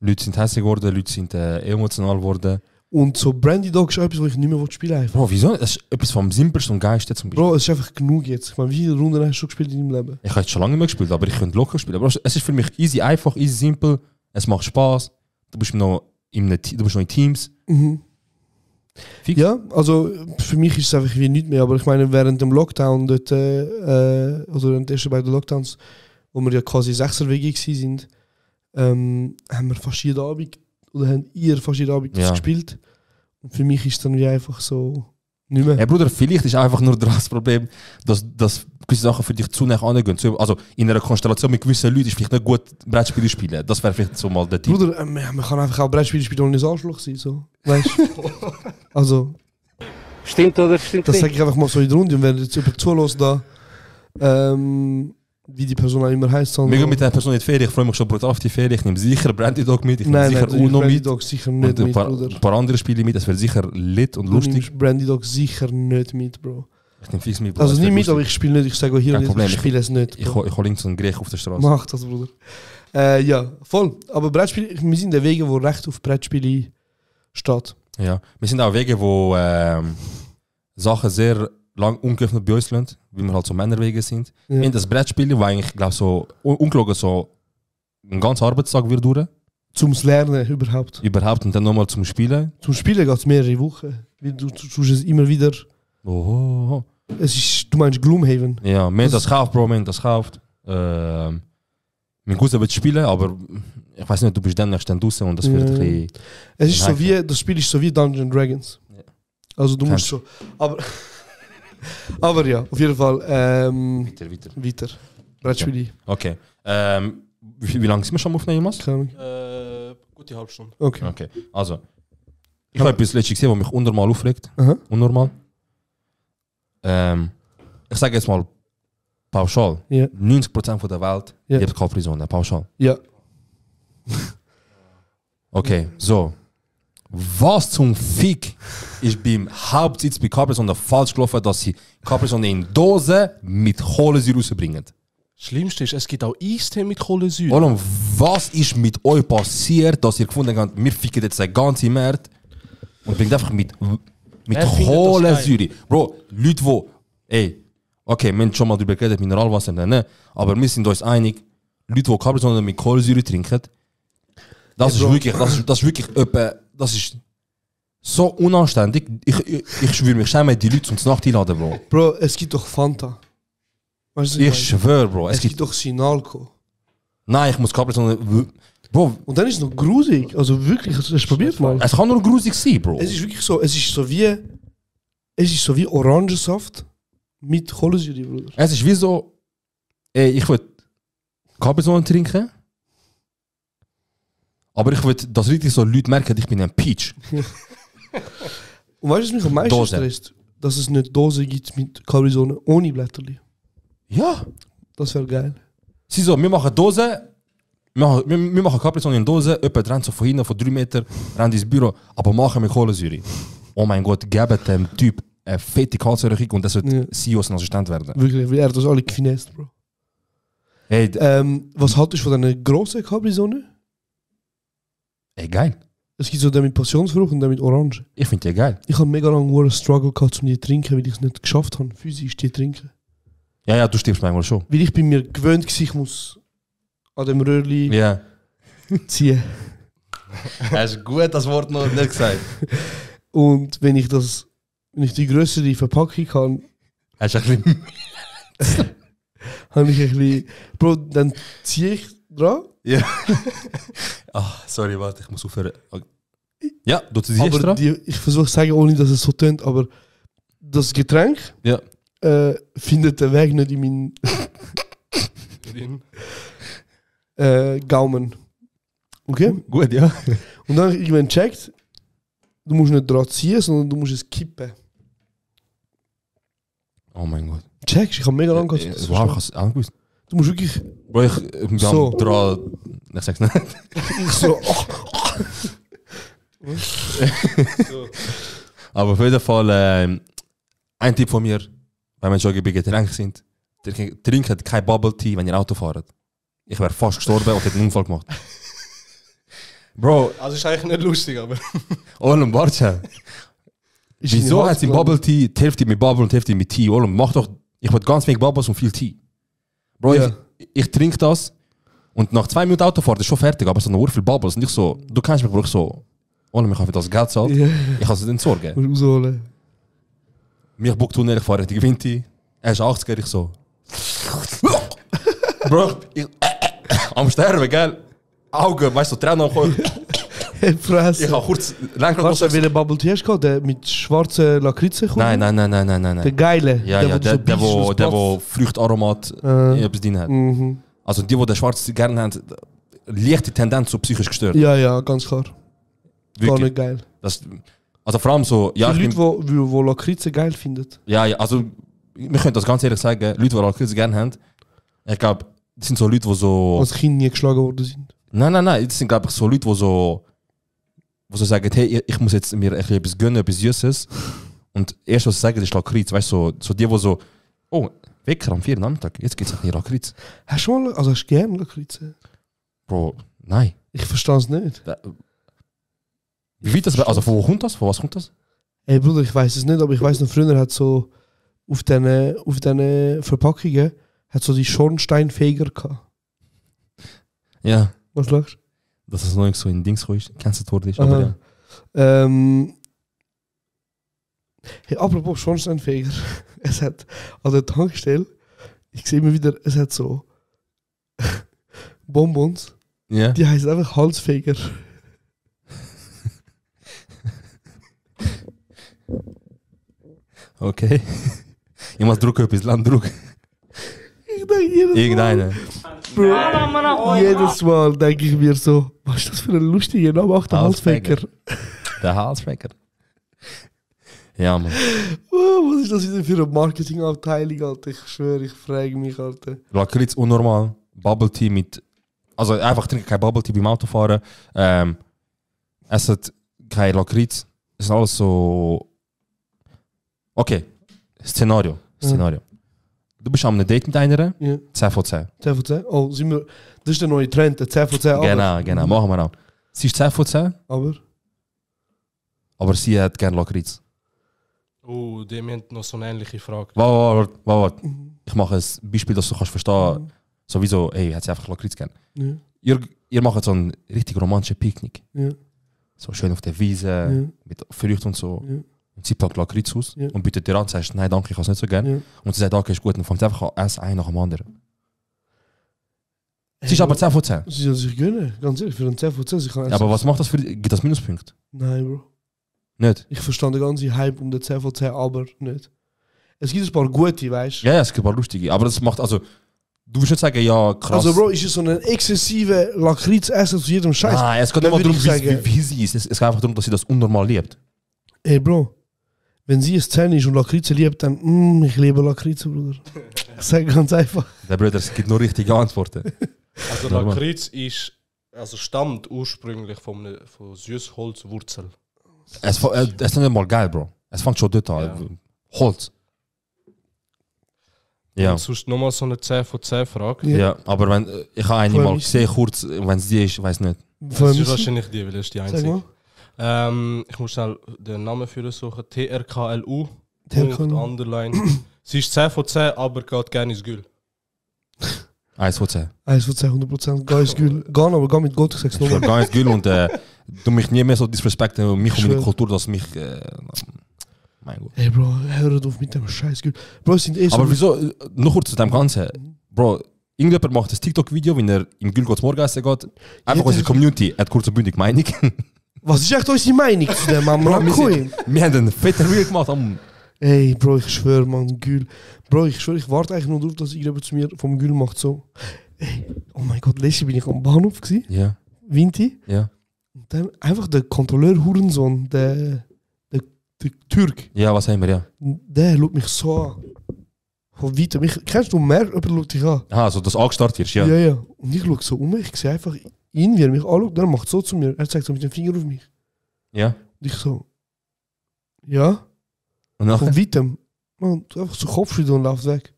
Leute sind hässlich geworden, Leute sind emotional geworden. Und so Brandy Dog ist auch etwas, was ich nicht mehr spielen will. Bro, wieso? Das ist etwas vom Simpelsten und Geilsten zum Beispiel. Bro, es ist einfach genug jetzt. Ich meine, wie viele Runden hast du schon gespielt in deinem Leben? Ich habe jetzt schon lange nicht mehr gespielt, aber ich könnte locker spielen. Aber es ist für mich easy, einfach, easy, simpel. Es macht Spaß. Du bist noch in Teams. Mhm. Fix. Ja, also für mich ist es einfach wie nichts mehr. Aber ich meine, während dem Lockdown, dort, also während der ersten beiden Lockdowns, wo wir ja quasi 6er-WG sind, haben wir fast jeden Abend, oder haben ihr fast jeden Abend das Ja. gespielt. Und für mich ist es dann wie einfach so nicht mehr. Ja, Bruder, vielleicht ist einfach nur das Problem, dass gewisse Sachen für dich zu nah angehen. Also in einer Konstellation mit gewissen Leuten ist vielleicht nicht gut Brettspiele spielen. Das wäre vielleicht so mal der Tipp. Bruder, man kann einfach auch Brettspiele spielen ohne ein Arschloch sein. So. Weißt du? Also, Stimmt oder stimmt das nicht? sage ich einfach mal so in die Runde. Und wenn jetzt jemand zulässt da, wie die Person auch immer heisst. Wir gehen mit der Person in die Ferien. Ich freue mich schon brutal auf die Ferien. Ich nehme sicher Brandy Dog mit. Ich nehme sicher Uno Brandy mit. Dog sicher Und nicht ein mit, paar, Bruder. ein paar andere Spiele mit. Das wäre sicher lit und Du lustig. nimmst Brandy Dog sicher nicht mit, Bro. Ich nehme fix mit. Bruder. Also Das nicht wär mit, aber lustig. ich spiele nicht. Ich sage auch hier, Kein nicht, Problem, ich spiele es nicht. Ich Bro. hole so einen Grech auf der Straße. Mach das, Bruder. Ja, voll. Aber Brettspiele, wir sind der Wege, wo recht auf Brettspiele steht. Ja. Wir sind auch Wege, wo Sachen sehr lang ungeöffnet bei uns sind, weil wir halt so Männerwege sind. Ja. In das Brettspiel, wo eigentlich, glaube so ungelogen so einen ganzen Arbeitstag wird durch. Zum Lernen überhaupt. Überhaupt und dann nochmal zum Spielen. Zum Spielen geht es mehrere Wochen. Weil du tust es immer wieder. Oh. Es ist, du meinst Gloomhaven. Ja, wir haben das gekauft, Bro, wir haben das gekauft. Mein Cousin wird spielen, aber ich weiß nicht, du bist demnächst dann draußen und das wird ein bisschen... Es ist so wie, das Spiel ist so wie Dungeons Dragons. Ja. Also du musst so. Aber ja, auf jeden Fall. Weiter. Brettspiele. Okay. Wie lange sind wir schon aufnehmen, Jonas? Keine Ahnung. Gute halbe Stunde. Okay. Okay, also. Ich habe etwas letztes gesehen, was mich unnormal aufregt. Aha. Unnormal. Ich sage jetzt mal pauschal. Ja. 90% von der Welt Ja. gibt Capri-Sonne, pauschal. Ja. Okay, so. was zum Fick ist beim Hauptsitz bei Capri-Sonne falsch gelaufen, dass sie Capri-Sonne in Dose mit Kohlensäure rausbringen? Schlimmste ist, es gibt auch Eistee mit Kohlensäure. Und was ist mit euch passiert, dass ihr gefunden habt, wir ficken jetzt den ganzen Markt und bringt einfach mit Wer findet das Kohlensäure. Bro, Leute, wo, ey, okay, wir haben schon mal darüber geredet, Mineralwasser, ne? Aber wir sind uns einig, Leute, die Capri-Sonne mit Kohlensäure trinken, das ist wirklich, das ist wirklich etwa, das ist so unanständig. Ich schwöre, ich schäme die Leute zum Nacht einladen, Bro. Bro, es gibt doch Fanta. Weißt du, Ich schwöre, Bro. es gibt doch Sinalco. Nein, ich muss Capri-Sonne. Bro, Und dann ist es noch grusig. Also wirklich, hast du das probiert mal? es kann nur grusig sein, Bro. Es ist wirklich so, es ist so wie Orangensaft mit Kohlensäure, Bruder. Es ist wie so, ey, ich will Capri-Sonne trinken, aber ich will, dass richtig so Leute merken, ich bin ein Peach. Und weißt du, was mich am meisten Dose. stresst? Dass es eine Dose gibt mit Capri-Sonne ohne Blätterli. Ja. Das wäre geil. Sie so, wir machen Dose, wir machen Capri-Sonne in Dose, jemand rennt so von hinten, von 3 Meter, rennt ins Büro, aber machen wir Kohlensäure. Oh mein Gott, geben dem Typ eine fette Kaltsäure und das wird Ja. CEOs Assistent werden. Wirklich, weil er hat das alle gefinest, Bro. Hey, Was haltest du von einer grossen Capri-Sonne? ey, geil. Es gibt so den mit Passionsfrucht und den mit Orange. Ich finde die geil. Ich habe mega lange einen Struggle gehabt, um die zu trinken, weil ich es nicht geschafft habe, physisch die zu trinken. Ja, du stirbst manchmal schon. Weil ich bin mir gewöhnt gewesen, ich muss an dem Röhrli Ja. ziehen. Hast du gut das Wort noch nicht gesagt. Und wenn ich die größere Verpackung habe, Hast du ein bisschen... habe ich ein bisschen... Bro, dann ziehe ich dran. Ja. Ach, sorry, warte, ich muss aufhören. Ja, du ziehst Aber dran? ich versuche zu sagen, ohne dass es so tönt, aber das Getränk Ja. findet den Weg nicht in meinen Gaumen. Okay? Gut, ja. Und dann habe ich irgendwann checkt, du musst nicht dran ziehen, sondern du musst es kippen. Oh mein Gott. Checkst, ich habe mega lange gehabt. Das war ich auch gewusst. Du musst wirklich Bro, wir So. haben dran... Ich sag's nicht. so... Aber auf jeden Fall, ein Tipp von mir, wenn wir schon bei Getränken sind, trinkt kein Bubble Tea, wenn ihr Auto fahrt. Ich wäre fast gestorben und hätte einen Unfall gemacht. Bro, Also ist eigentlich nicht lustig, aber... Olem, warte. Ist in Wieso den Hals hat sie gelandet. Bubble Tea, die Hälfte mit Bubble und die Hälfte mit Tea? Olem, mach doch, ich will ganz wenig Bubbles und viel Tea. Bro, Ja. ich trinke das und nach 2 Minuten Autofahrt ist schon fertig, aber so noch viel Bubbles. Und ich so, du kennst mich, Bro, ich so, Olem, ich habe für das Geld zahlt, Ja, ich kann es nicht entsorgen. musst rausholen. Mich buckt tun, ich fahre die Gewinti. Er ist 80er, ich so. Bro, am Sterben, gell? Augen, weißt du, Tränen am Hey, Fresse. Ich habe kurz Lenkrad Weißt du, wie der Bubble Tea hast gehabt? Der mit schwarzen Lakritze kommt? Nein. Der geile. Ja, ja, der, der, wo wo Fruchtaromat etwas drin hat. Mhm. Also die der Schwarze gerne haben, leichte Tendenz so psychisch gestört. Ja, ja, ganz klar. Gar Wirklich. nicht geil. Das, also vor allem so, ja, Für ich Leute, bin, die Lakritze geil finden. ja, also wir können das ganz ehrlich sagen, Leute, die Lakritze gerne haben, ich glaube, das sind so Leute, die so... Als Kind nie geschlagen worden sind. Nein, das sind glaube ich so Leute, die so sagen, hey, ich muss jetzt mir etwas gönnen, etwas Süßes. Und erst was sie sagen, ist Lakritz. Weißt du, so die, die so, oh, Wecker am 4. Nachmittag, jetzt gibt es nicht Lakritz. Hast du mal, also hast du gerne Lakritze? Bro, nein. Ich verstehe es nicht. Wie weit das, also von wo kommt das? Von was kommt das? Ey Bruder, ich weiß es nicht, aber ich weiß noch, früher hat so auf diesen Verpackungen hat so die Schornsteinfeger gehabt. Ja, Was lachst dass es noch nicht so in Dings ist, gecancelt worden ist. Aha. Aber ja. du? Hey, apropos Schornsteinfeger. Es hat an der Tankstelle, ich sehe immer wieder, es hat so Bonbons, Ja. die heißen einfach Halsfeger. Okay. Ich muss drucken, etwas Landdruck. Ich denke jedes Irgendeine. Bro, jedes Mal denke ich mir so, was ist das für ein lustiger Name? Ach, der Halsfeger. Der Halsfeger. Ja, Mann. Oh, was ist das wieder für eine Marketingabteilung, Alter? Ich schwöre, ich frage mich, Alter. Lakritz unnormal. Bubble Tea mit. Also einfach trinken kein Bubble Tea beim Autofahren. Es hat kein Lakritz. Es ist alles so... Okay, Szenario. Du bist an einem Date mit einer, Ja. 10 von 10. 10 von 10? Oh, sind wir... Das ist der neue Trend, der 10 von 10. Genau, machen wir auch. Sie ist 10 von 10, aber sie hat gerne Lakritz. Oh, dem hat noch so eine ähnliche Frage. Warte. Ich mache ein Beispiel, dass du kannst verstehen, sowieso, ey, hat sie einfach Lakritz gern. Ja. Ihr macht so ein richtig romantisches Picknick. Ja. So schön auf der Wiese, mit Früchten und so. Ja. Und sie packt Lakritz aus Ja. und bietet dir an, sagst, nein, danke, ich habe es nicht so gern. Ja. Und sie sagt, okay, ist gut, und fängt einfach an, ein nach dem anderen. Sie ist aber 10 von 10. Sie soll sich gönnen, ganz ehrlich, für einen 10 von 10. Sie kann Ja, aber was macht das für dich? Gibt das Minuspunkte? Nein, Bro. Nicht? Ich verstand den ganzen Hype um den 10 von 10, aber nicht. Es gibt ein paar gute, weißt du? Ja, es gibt ein paar lustige, aber das macht, also, du willst nicht sagen, ja, krass. Also, Bro, ist es so eine exzessive Lakritz-Essen zu jedem Scheiß? Nein, es geht nicht Dann mal würde darum, ich sagen- wie sie ist. Es geht einfach darum, dass sie das unnormal liebt. Ey, Bro, wenn sie es 10 ist und Lakritz liebt, dann, ich liebe Lakritz, Bruder. Ich sage ganz einfach. Der Bruder, es gibt nur richtige Antworten. Also Lakritz ist, also stammt ursprünglich von Süßholzwurzel. Es ist nicht mal geil, Bro. Es fängt schon dort an. Ja. Holz. Ja. Und sonst nochmal so eine 10 von 10 Frage. Ja, aber wenn, ich habe eine mal gesehen, kurz, wenn es die ist, weiß nicht. Das ist wahrscheinlich die, weil das ist die Sag einzige. mal. Ich muss schnell den Namen für suchen. TRKLU. TRKLU. Underline. Sie ist 10 von 10, aber geht gerne ins Gül. 1 von 10. 1 von 10, 100%. Geh ins Gül. Geh, aber geh mit Gott, ich sag's Ich will nochmal. gar nicht Gül und du mich nie mehr so disrespekten, mich und meine Schön. Kultur, dass mich. Mein Gott. Ey, Bro, hör auf mit dem Scheiß Gül. Bro, es sind eh so... Aber wieso, noch kurz zu dem Ganzen. Bro, irgendjemand macht ein TikTok-Video, wenn er im Gül Morgen essen geht. Einfach unsere Community hat kurz und bündig Meinung. Was ist echt unsere Meinung zu dem, Mann? Bro, Cool. wir haben einen fetten Reel gemacht. Ey, Bro, ich schwöre, Mann, Gül. Bro, ich schwöre, ich warte eigentlich nur darauf, dass irgendjemand zu mir vom Gül macht so. Ey, oh mein Gott, letztes bin ich am Bahnhof gewesen, Ja, Vinti. ja. Und dann einfach der Kontrolleur Hurensohn, der Türk, Ja, was haben wir, ja. der schaut mich so an. Von weitem. Kennst du mehr? Jemand schaut dich an. Ah, so dass du angestarrt wirst, ja. Ja. Und ich schaue so um mich, ich sehe einfach ihn, wie er mich anschaut, der macht so zu mir. Er zeigt so mit dem Finger auf mich. Ja. Und ich so, ja, Und nachher, von weitem. Man, einfach so Kopfschütteln und läuft weg.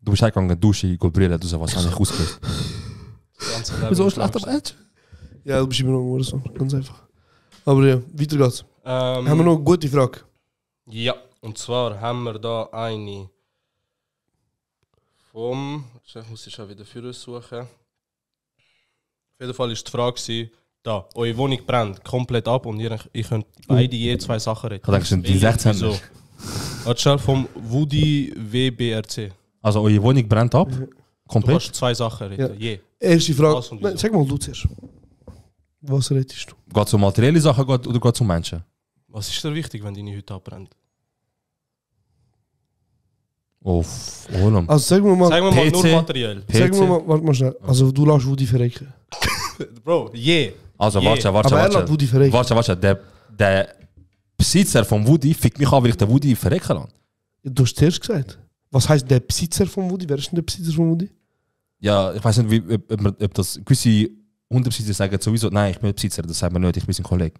du bist eingegangen, duschen, Goldbrille, du sagst, was habe ich ausgelöst. So schlechter Mensch. Ja, du bist immer noch so, ganz einfach. Aber ja, weiter geht's. Haben wir noch eine gute Frage? Ja, und zwar haben wir da eine vom... Ich muss sie schon wieder für suchen. Auf jeden Fall ist die Frage gewesen, da, eure Wohnung brennt komplett ab und ihr könnt beide je 2 Sachen retten. Ich denke, es sind die 16. So. Warte schnell, vom Woody WBRC. Also, eure Wohnung brennt ab? Du Komplett? kannst 2 Sachen retten, Ja. je. Erste Frage. Was und Nein, wieso? sag mal du zuerst. Was rettest du? Geht es um materielle Sachen oder geht es um Menschen? Was ist dir wichtig, wenn deine Hütte abbrennt? Auf Olam. Also sag mir mal, Sagen wir mal nur PC. materiell. sag mir mal, warte mal schnell. Also du lässt Woody verrecken. Bro, je. Also, Yeah. warte. Aber er lässt Woody verrecken. Warte. Der Besitzer von Woody fickt mich an, weil ich den Woody verrecken lasse. Du hast zuerst gesagt. Was heißt der Besitzer von Woody? Wer ist denn der Besitzer von Woody? Ja, ich weiß nicht, ob das gewisse Hunderbesitzer sagen sowieso, nein, ich bin Besitzer, das sagt man nicht, ich bin sein Kollege.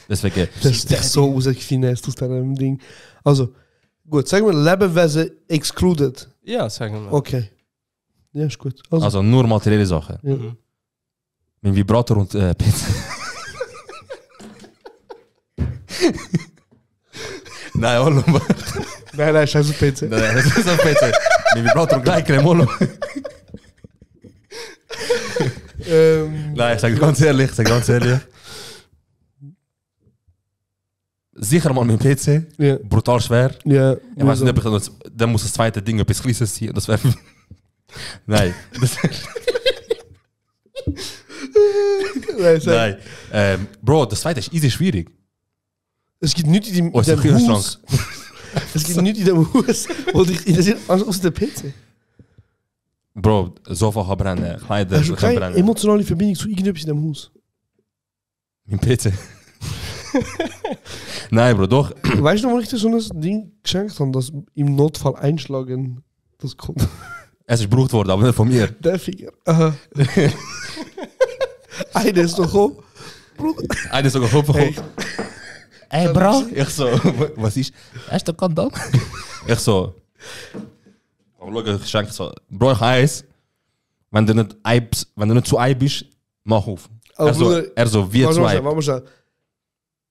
Deswegen. Das ist dich so rausgefinest aus diesem Ding. Also, gut, sagen wir Lebewesen excluded. Ja, sagen wir mal. Okay. Ja, ist gut. Also nur materielle Sachen. Ja. Mhm. Mit Vibrator und Pizza. Nein, hallo. Nein, scheiß auf PC. Nein, das ist auf Pizza. Mit Vibrator und Gleicreme, hallo. Nein, ich sage ganz ehrlich, Sicher mal mit dem PC, Ja. brutal schwer. Ja. Ich weiß nicht, ob ich das, dann muss das zweite Ding etwas Kleines sein. Das wäre. Nein. Nein. Bro, das zweite ist easy schwierig. Es gibt nichts in Oh, ist der dem Kühlschrank. Haus. Es gibt nichts in dem Haus, wo dich interessiert, aus der PC. Bro, Sofa kann brennen, Kleider Hast du können keine brennen. emotionale Verbindung zu irgendetwas in dem Haus? Mein PC. Nein, Bro, doch. Weißt du noch, wo ich dir so ein Ding geschenkt habe, das im Notfall einschlagen, das kommt? Es ist gebraucht worden, aber nicht von mir. Der Finger. Aha. Einer ist noch gekommen. Einer sogar Kopf bekommen. Ey, Bro. Ich so, was ist? Hast du Kondom? Ich so, aber schau, ich schenke so, Bro, ich heiss, wenn du nicht zu ein bist, mach auf. Er so, wie zu ein.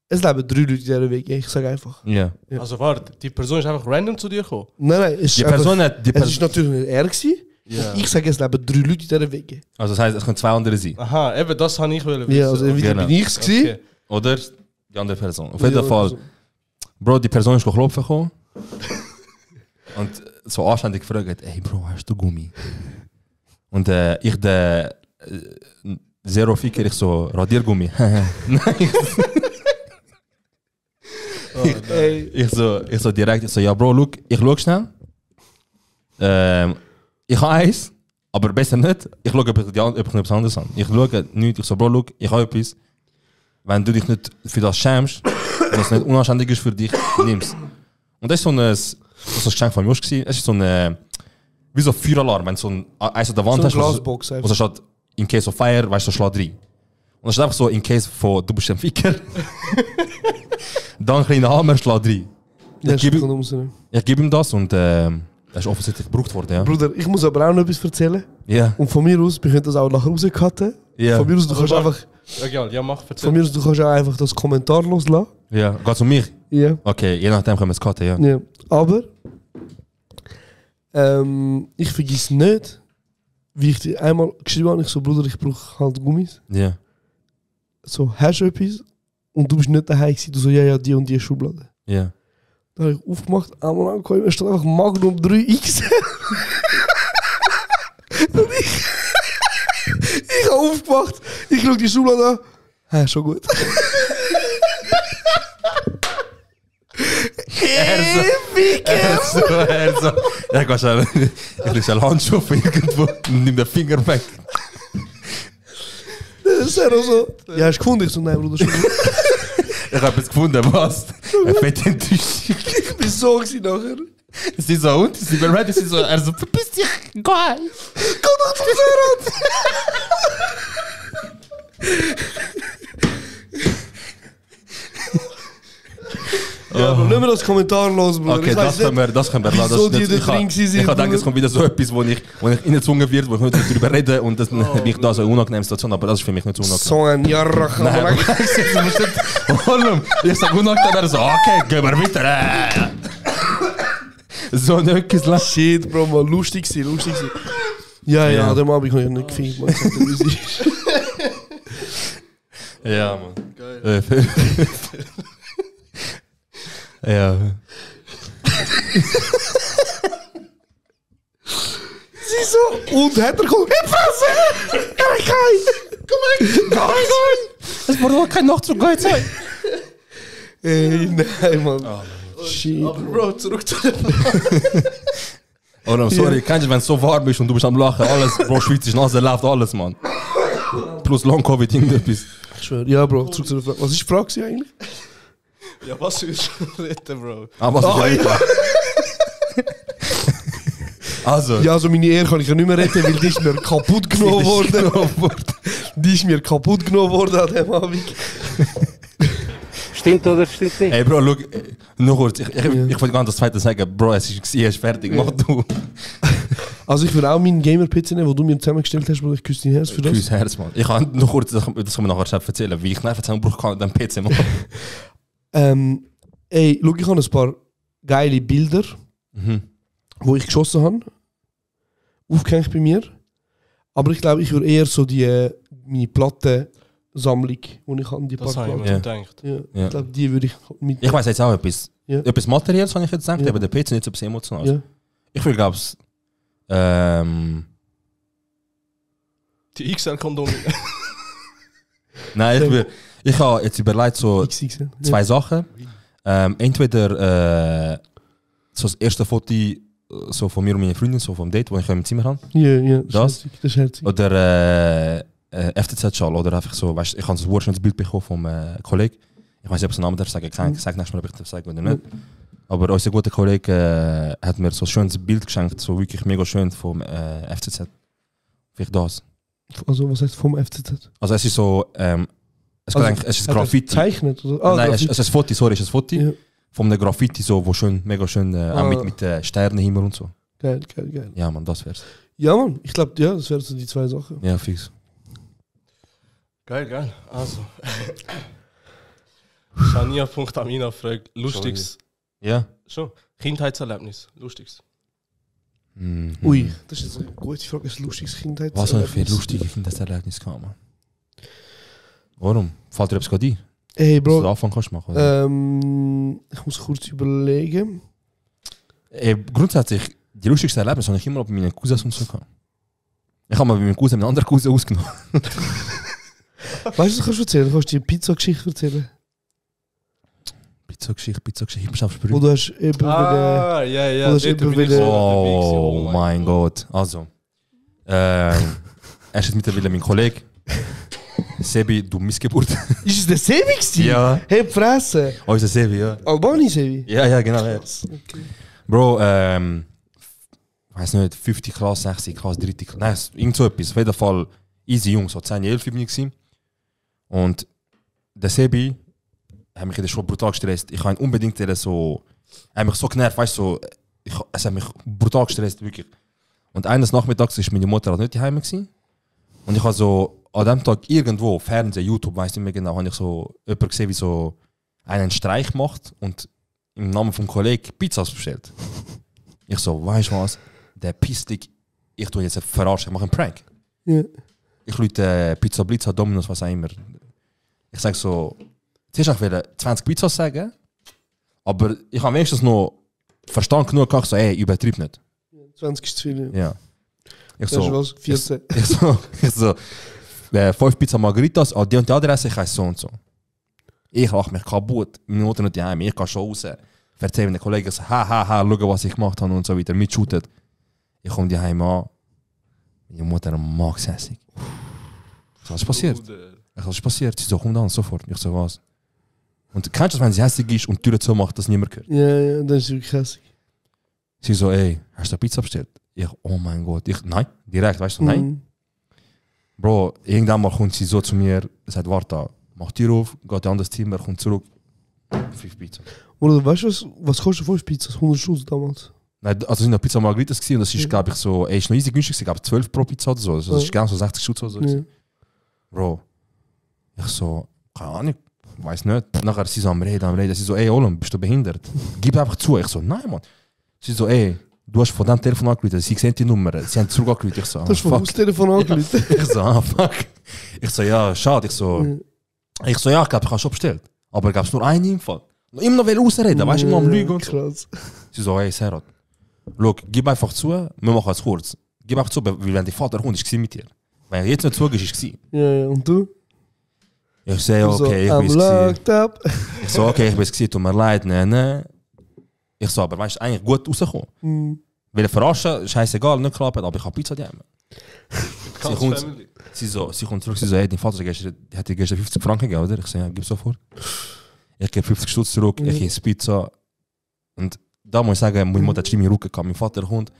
Es leben 3 Leute in dieser Weg, ich sage einfach. Ja. Also warte, die Person ist einfach random zu dir gekommen? Nein, es Die ist Person einfach, hat... es ist natürlich nicht er gewesen. Ja. Ich sage, es leben 3 Leute in dieser Weg. Also das heisst, es können 2 andere sein. Aha, eben, das habe ich wissen. Ja, also entweder Genau. bin ich es gewesen. Okay. Oder die andere Person. Auf jeden Fall, Bro, die Person ist klopfen gekommen. Und so anständig gefragt, ey Bro, hast du Gummi? Und ich der Zero Ficker, ich so, Radiergummi. Nein. Ich so direkt, ich so, ja Bro, look, ich schau schnell. Ich habe eins, aber besser nicht. Ich schaue, ob ich etwas anderes habe. Ich schaue nichts, ich so, Bro, look, ich habe etwas. Wenn du dich nicht für das schämst, und es nicht unanständig ist für dich, nimm's. Und das war so ein Geschenk von Josh. Es ist so ein, wie so ein Feueralarm, wenn du so eins an der Wand So eine hast, Glasbox wo es steht, in case of fire, weißt du, schlag 3. Und es steht einfach so, in case von, du bist ein Ficker. Dann ein kleiner Hammer, schlag 3. Ich gebe ihm das und das ist offensichtlich gebraucht worden, ja. Bruder, ich muss aber auch noch etwas erzählen. Ja. Und von mir aus, wir können das auch nachher rauscutten. Ja. Von mir aus, du kannst einfach... Egal, ja, mach, erzähl. Von mir aus, du kannst auch einfach das Kommentar loslassen. Ja, geht's um mich? Ja. Okay, je nachdem können wir es cutten, ja. Ja. Aber... ich vergiss nicht, wie ich dir einmal geschrieben habe, ich so, Bruder, ich brauche halt Gummis. Ja. So, hast du etwas? Und du bist nicht daheim gewesen. Du so, ja, die und die Schublade. Ja. Dann habe ich aufgemacht, einmal angekommen, da steht einfach Magnum 3X. Und ich habe aufgemacht, ich schaue die Schublade an. Hä, schon gut. Er so. Ja, ich lege schnell Handschuhe auf irgendwo und nimm den Finger weg. Das ist ja auch so. Ja, hast du gefunden? Ich so, nein, Bruder, schon gut. Ich habe es gefunden, was? Eine fette Enttäuschung. Ich bin so gewesen nachher. Sie so, und? Sie sind ready, sie so, er so, verpiss dich, geh! Komm doch zum Fahrrad! Ja, Bro, nimm mir das Kommentar los, Bruder. Okay, das können wir lassen. Wieso die da drin sind, Ich denke, es kommt wieder so etwas, wo ich reingezwungen wird, wo ich nicht darüber rede und das bin da so eine unangenehme Situation, aber das ist für mich nicht so unangenehm. So ein Jarrach. Nein, ich sag unangenehm, er so, okay, gehen wir weiter. So ein etwas. Shit, Bro, mal lustig gewesen. Ja, an dem Abend habe ich nicht gefühlt, man. Ja, Mann. Geil. Ja. Sie so, und hat er gekommen, ich fasse! Komm rein! Es wurde auch kein Nachtzug sein. Ey, nein, Mann. Shit. Aber Bro, zurück zu dem. Oh, no, sorry, kennst du, wenn es so warm ist und du bist am Lachen, alles, Bro, schweizische Nase läuft alles, Mann. Plus Long-Covid, irgendetwas. Ich schwöre, ja, Bro, zurück zu der Frage. Was ist die Frage eigentlich? Ja, was willst du reden, Bro? Ah, was ist ja. Also. Ja, also meine Ehre kann ich ja nicht mehr retten, weil die ist mir kaputt genommen worden. Die ist mir kaputt genommen worden an dem Abend. Stimmt oder stimmt nicht? Ey, Bro, schau, noch kurz, ich wollte gar nicht das zweite sagen, Bro, es ist fertig, mach du. Also ich will auch meinen Gamer-PC nehmen, den du mir zusammengestellt hast, Bro, ich küsse dein Herz für das. Küss Herz, Mann. Ich kann noch kurz, das kann man nachher schnell erzählen, wie ich nachher zusammenbruch kann den PC machen. Ey, schau, ich habe ein paar geile Bilder, wo ich geschossen habe, aufgehängt bei mir. Aber ich glaube, ich würde eher so die meine Plattensammlung, die ich habe, die Das paar habe ich Platten. mir gedacht. Ja. Ja. Ich glaube, die würde ich mit... Ich weiß jetzt auch etwas. Ja. Etwas Materielles habe ich jetzt gedacht, Ja. aber der PC nicht so etwas Emotionales. Ja. Ich will, glaube ich, Die XL-Kondome. nein, ich habe jetzt überlegt, so XXL. zwei Sachen. Entweder so das erste Foto so von mir und meiner Freundin, so vom Date, wo ich im Zimmer habe. Ja, Das? Das ist herzig. Oder FTZ-Schal oder einfach so, weißt du, ich habe so ein schönes Bild bekommen vom Kollegen. Ich weiß nicht, ob es einen Namen darf sagen, ich sage nächstes Mal, ob ich das sage oder nicht. Aber unser guter Kollege hat mir so ein schönes Bild geschenkt, so wirklich mega schön vom FCZ. Vielleicht das. Also was heißt vom FCZ? Also es ist so Es ist Graffiti. Zeichnet? Oder? Nein, es ist ein Foto, sorry, es ist ein Foto. Ja. Von einem Graffiti, so, wo schön, mega schön, mit Sternenhimmel und so. Geil. Ja, man, das wär's. Ja, Mann, ich glaube, ja, das wären so die 2 Sachen. Ja, fix. Geil. Also. Shania. Amina fragt, lustiges. Ja? Schon. Kindheitserlebnis. Lustiges. Ui, das ist jetzt eine gute Frage. Ist ein lustiges Kindheitserlebnis? Was habe ich für lustige Kindeserlebnis gehabt, man? Warum? Fällt dir etwas gerade ein? Hey, Dass du Bro. den Anfang kannst machen, oder? Ich muss kurz überlegen. Grundsätzlich, die lustigsten Erlebnisse habe ich immer bei meinen Cousins und so gehabt. Ich habe mal bei meinem Cousin einen anderen Cousin ausgenommen. Weißt du, was kannst du erzählen? Kannst du die Pizza-Geschichte erzählen? Pizza-Geschichte, ich bin auf Wo du hast eben Ja. Wo das dort immer bin ich wieder- so Oh dabei gewesen. mein Gott. Also, er ist mittlerweile mein Kollege. Sebi, du Missgeburt. Ist es der Sebi gewesen? Ja. Hey, Fresse. Unser Sebi, ja. Albani-Sebi? Ja, genau. Ja. Okay. Bro, weiß nicht, 5. Klasse, 6. Klasse, 3. Klasse, nein, irgend so etwas. Auf jeden Fall easy Jungs, so 10, 11 bin ich gewesen. Und der Sebi hat mich in der Schule brutal gestresst. Ich habe ihn unbedingt so, er hat mich so genervt, weißt du, so, es hat mich brutal gestresst, wirklich. Und eines Nachmittags war meine Mutter halt nicht daheim gewesen. Und ich habe so an dem Tag irgendwo, Fernsehen, YouTube, weiss nicht mehr genau, habe ich so jemanden gesehen, wie so einen Streich macht und im Namen vom Kollegen Pizzas bestellt. Ich so, weißt du was? Der Pissig, ich tue jetzt verarschen, ich mache einen Prank. Ja. Ich lüte Pizza Blitz, Domino's, was auch immer. Ich sage so, zuerst wollte ich 20 Pizzas sagen, aber ich habe wenigstens noch Verstand genug gehabt, so, ey, übertrieb nicht. 20 ist zu viel. Ja. Ich Das ist so, was? 14. ich so 5 Pizza Margaritas, die und die Adresse, ich heiße so und so. Ich lache mich kaputt, meine Mutter nicht daheim, ich gehe schon raus. Erzähle meinen Kollegen so, schau, was ich gemacht habe und so weiter, mitshootet. Ich komme daheim an, meine Mutter magshässig. Was ist passiert? Was ist passiert? Sie so, komm dann, sofort. Ich so, was? Und kennst du das, wenn sie hässlich ist und die Tür so macht, dass niemand hört? Ja, dann ist es wirklich hässlich. Sie so, ey, hast du Pizza bestellt? Ich, oh mein Gott. Ich, nein, direkt, weißt du, nein. Mhm. Bro, irgendwann mal kommt sie so zu mir, sagt, warte, mach die Tür auf, geht in ein anderes Zimmer, kommt zurück. 5 Pizza. Oder weißt du, was kostet 5 Pizzas? 100 Schuss damals. Nein, also sind noch Pizza Margaritas gewesen und das ist, glaube ich, so, ey, ist noch easy günstig, ich glaube 12 pro Pizza oder so. Also, das ist genau so 60 Schutz oder so. Ja. Bro, ich so, keine Ahnung, weiß nicht. Nachher sie so am Reden. Sie so, ey, Olem, bist du behindert? Gib einfach zu. Ich so, nein, Mann. Sie so, ey, du hast von dem Telefon angerufen, sie sehen die Nummer, sie haben zurück angerufen. Ich so, Du hast vom Haustelefon angerufen. Ich so, fuck. Ich so, ja, schade. Ich so, ja, ich glaube, ich habe schon bestellt. Aber gab es nur einen Infall. Immer noch ausreden, weißt du, immer am Lügen und so. Krass. Sie so, hey, Serhat, schau, gib einfach zu, wir machen es kurz. Gib einfach zu, weil wenn dein Vater kommt, ist mit dir. Wenn er jetzt nicht zugehst, ist es. Ja, und du? Ich sehe, okay, so, ich bin locked up. Ich so, okay, ich bin es, tut mir leid, ne. Ich so, aber weißt du, eigentlich gut rausgekommen. Will verarschen, scheißegal, nicht klappt, aber ich habe Pizza daheim. Sie kommt zurück, sie so, hey, dein Vater hat dir gestern 50 Franken gegeben, oder? Ich so, ja, gib sofort. Ich gebe 50 Stutz zurück, ich esse Pizza. Und da muss ich sagen, meine Mutter hat in meinen Rücken gehabt, mein Vater kommt.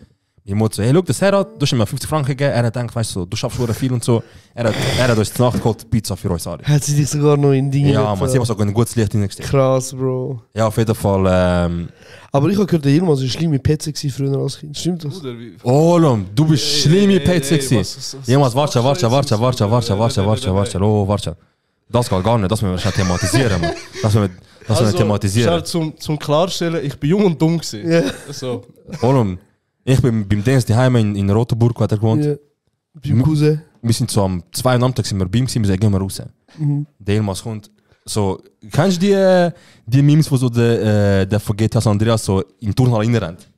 Meine Mutter so, hey, schau, das Serhat, du hast mir 50 Franken gegeben. Er hat gedacht, weißt du, du schaffst schon viel und so. Er hat uns die Nacht geholt, Pizza für uns alle. Hat sie dich sogar noch in Dinge Ja, man, sie hat sogar ein gutes Licht hingestellt. Krass, Bro. Ja, auf jeden Fall. Aber ich habe gehört, der Yilmaz war eine schlimme PC früher als Kind. Stimmt das? Olom, du bist schlimme PC gewesen. Jemals, warte. Oh, warte. Das geht gar nicht, das müssen wir thematisieren, man. Das müssen wir thematisieren. Zum Klarstellen, ich bin jung und dumm gewesen. Ja. So. Olom, ich bin beim Dance daheim in Rotenburg, wo er gewohnt. Ja. Beim Cousin. Wir sind so am 2 Uhr Nachmittag sind wir bei ihm gewesen, wir sagen, gehen wir raus. Der Yilmaz kommt. So, kennst du die Memes, wo so der von GTA San Andreas so in die Turnhalle reinrennt?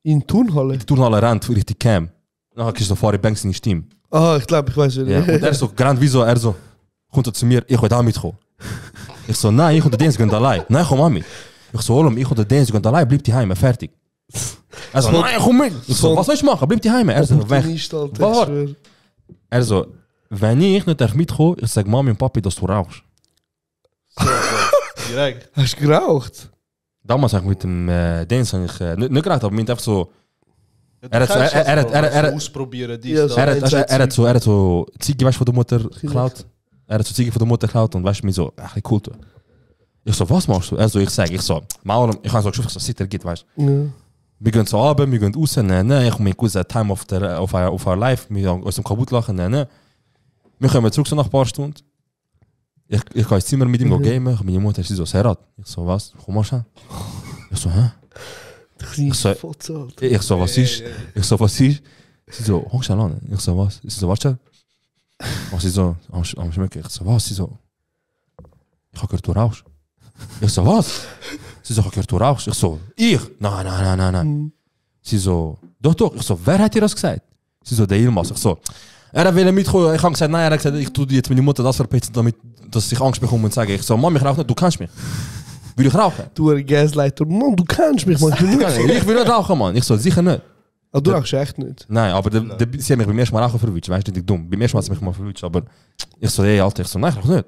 In Turnhalle? In die Turnhalle rennt, richtig Cam. Nachher kriegst du so Fari Banks in die Stimme. Ah, ich glaube, ich weiß Ja, und er so, gerannt wie so, er so, kommt er zu mir, ich will da mitkommen. Ich so, nein, ich und der Dance gehen allein. Nein, komm mit. Ich so, Olem, ich und der Dance gehen allein, bleib daheim, fertig. Er so, nein, komm mit. Ich so, was soll ich machen? Bleib daheim. Er so, weg. Warte. Er so, wenn ich nicht mitkomme, ich sag Mami und Papi, dass du rauchst. Direkt. Hast du geraucht? Damals habe ich mit dem Dance nicht geraucht, aber mit einfach so. Er hat ausprobieren, Ja, dies, so. Er hat so Ziege, weißt du, von der Mutter geklaut. Er hat so Ziege von der Mutter geklaut und weißt du, mir so, ein bisschen cool tun. Ich so, was machst du? Also ich sage, Mauern, ich habe so geschaut, seit er geht, weißt du. Ja. Wir gehen so runter, wir gehen raus, nein, ich und mein Cousin Time auf our Life, wir haben uns kaputt lachen, nein. Wir kommen zurück so nach ein paar Stunden. Ich gehe ins Zimmer mit ihm gamen, meine Mutter sie so, Serhat. Ich so, was? Komm mal schnell. Ich so, hä? Ich so, was ist? Ich so, was ist? Sie so, hoch schnell an. Ich so, was? Sie so, warte. Und sie so, am Schmecken. Ich so, was? Sie so, ich habe gehört, du rauchst. Ich so, was? Sie so, ich habe gehört, du rauchst. Ich so, ich? Nein. Sie so, doch. Ich so, wer hat dir das gesagt? Sie so, der Ilmas. Ich so, er will mitkommen. Ich habe gesagt, nein, er hat gesagt, ich tue jetzt meine Mutter das verpetzen, damit dass ich Angst bekomme und sage. Ich so, Mann, ich rauche nicht, du kennst mich. Will ich rauchen? Du ein Gaslighter, Mann, du kennst mich, Mann. Ich will nicht rauchen, Mann. Ich so, sicher nicht. Ah, du rauchst echt nicht? Nein, aber sie hat mich beim ersten Mal rauchen verwünscht. Weißt du, nicht dumm. Beim ersten Mal hat sie mich mal verwünscht, aber ich so, ey, Alter, ich so, nein, ich rauche nicht.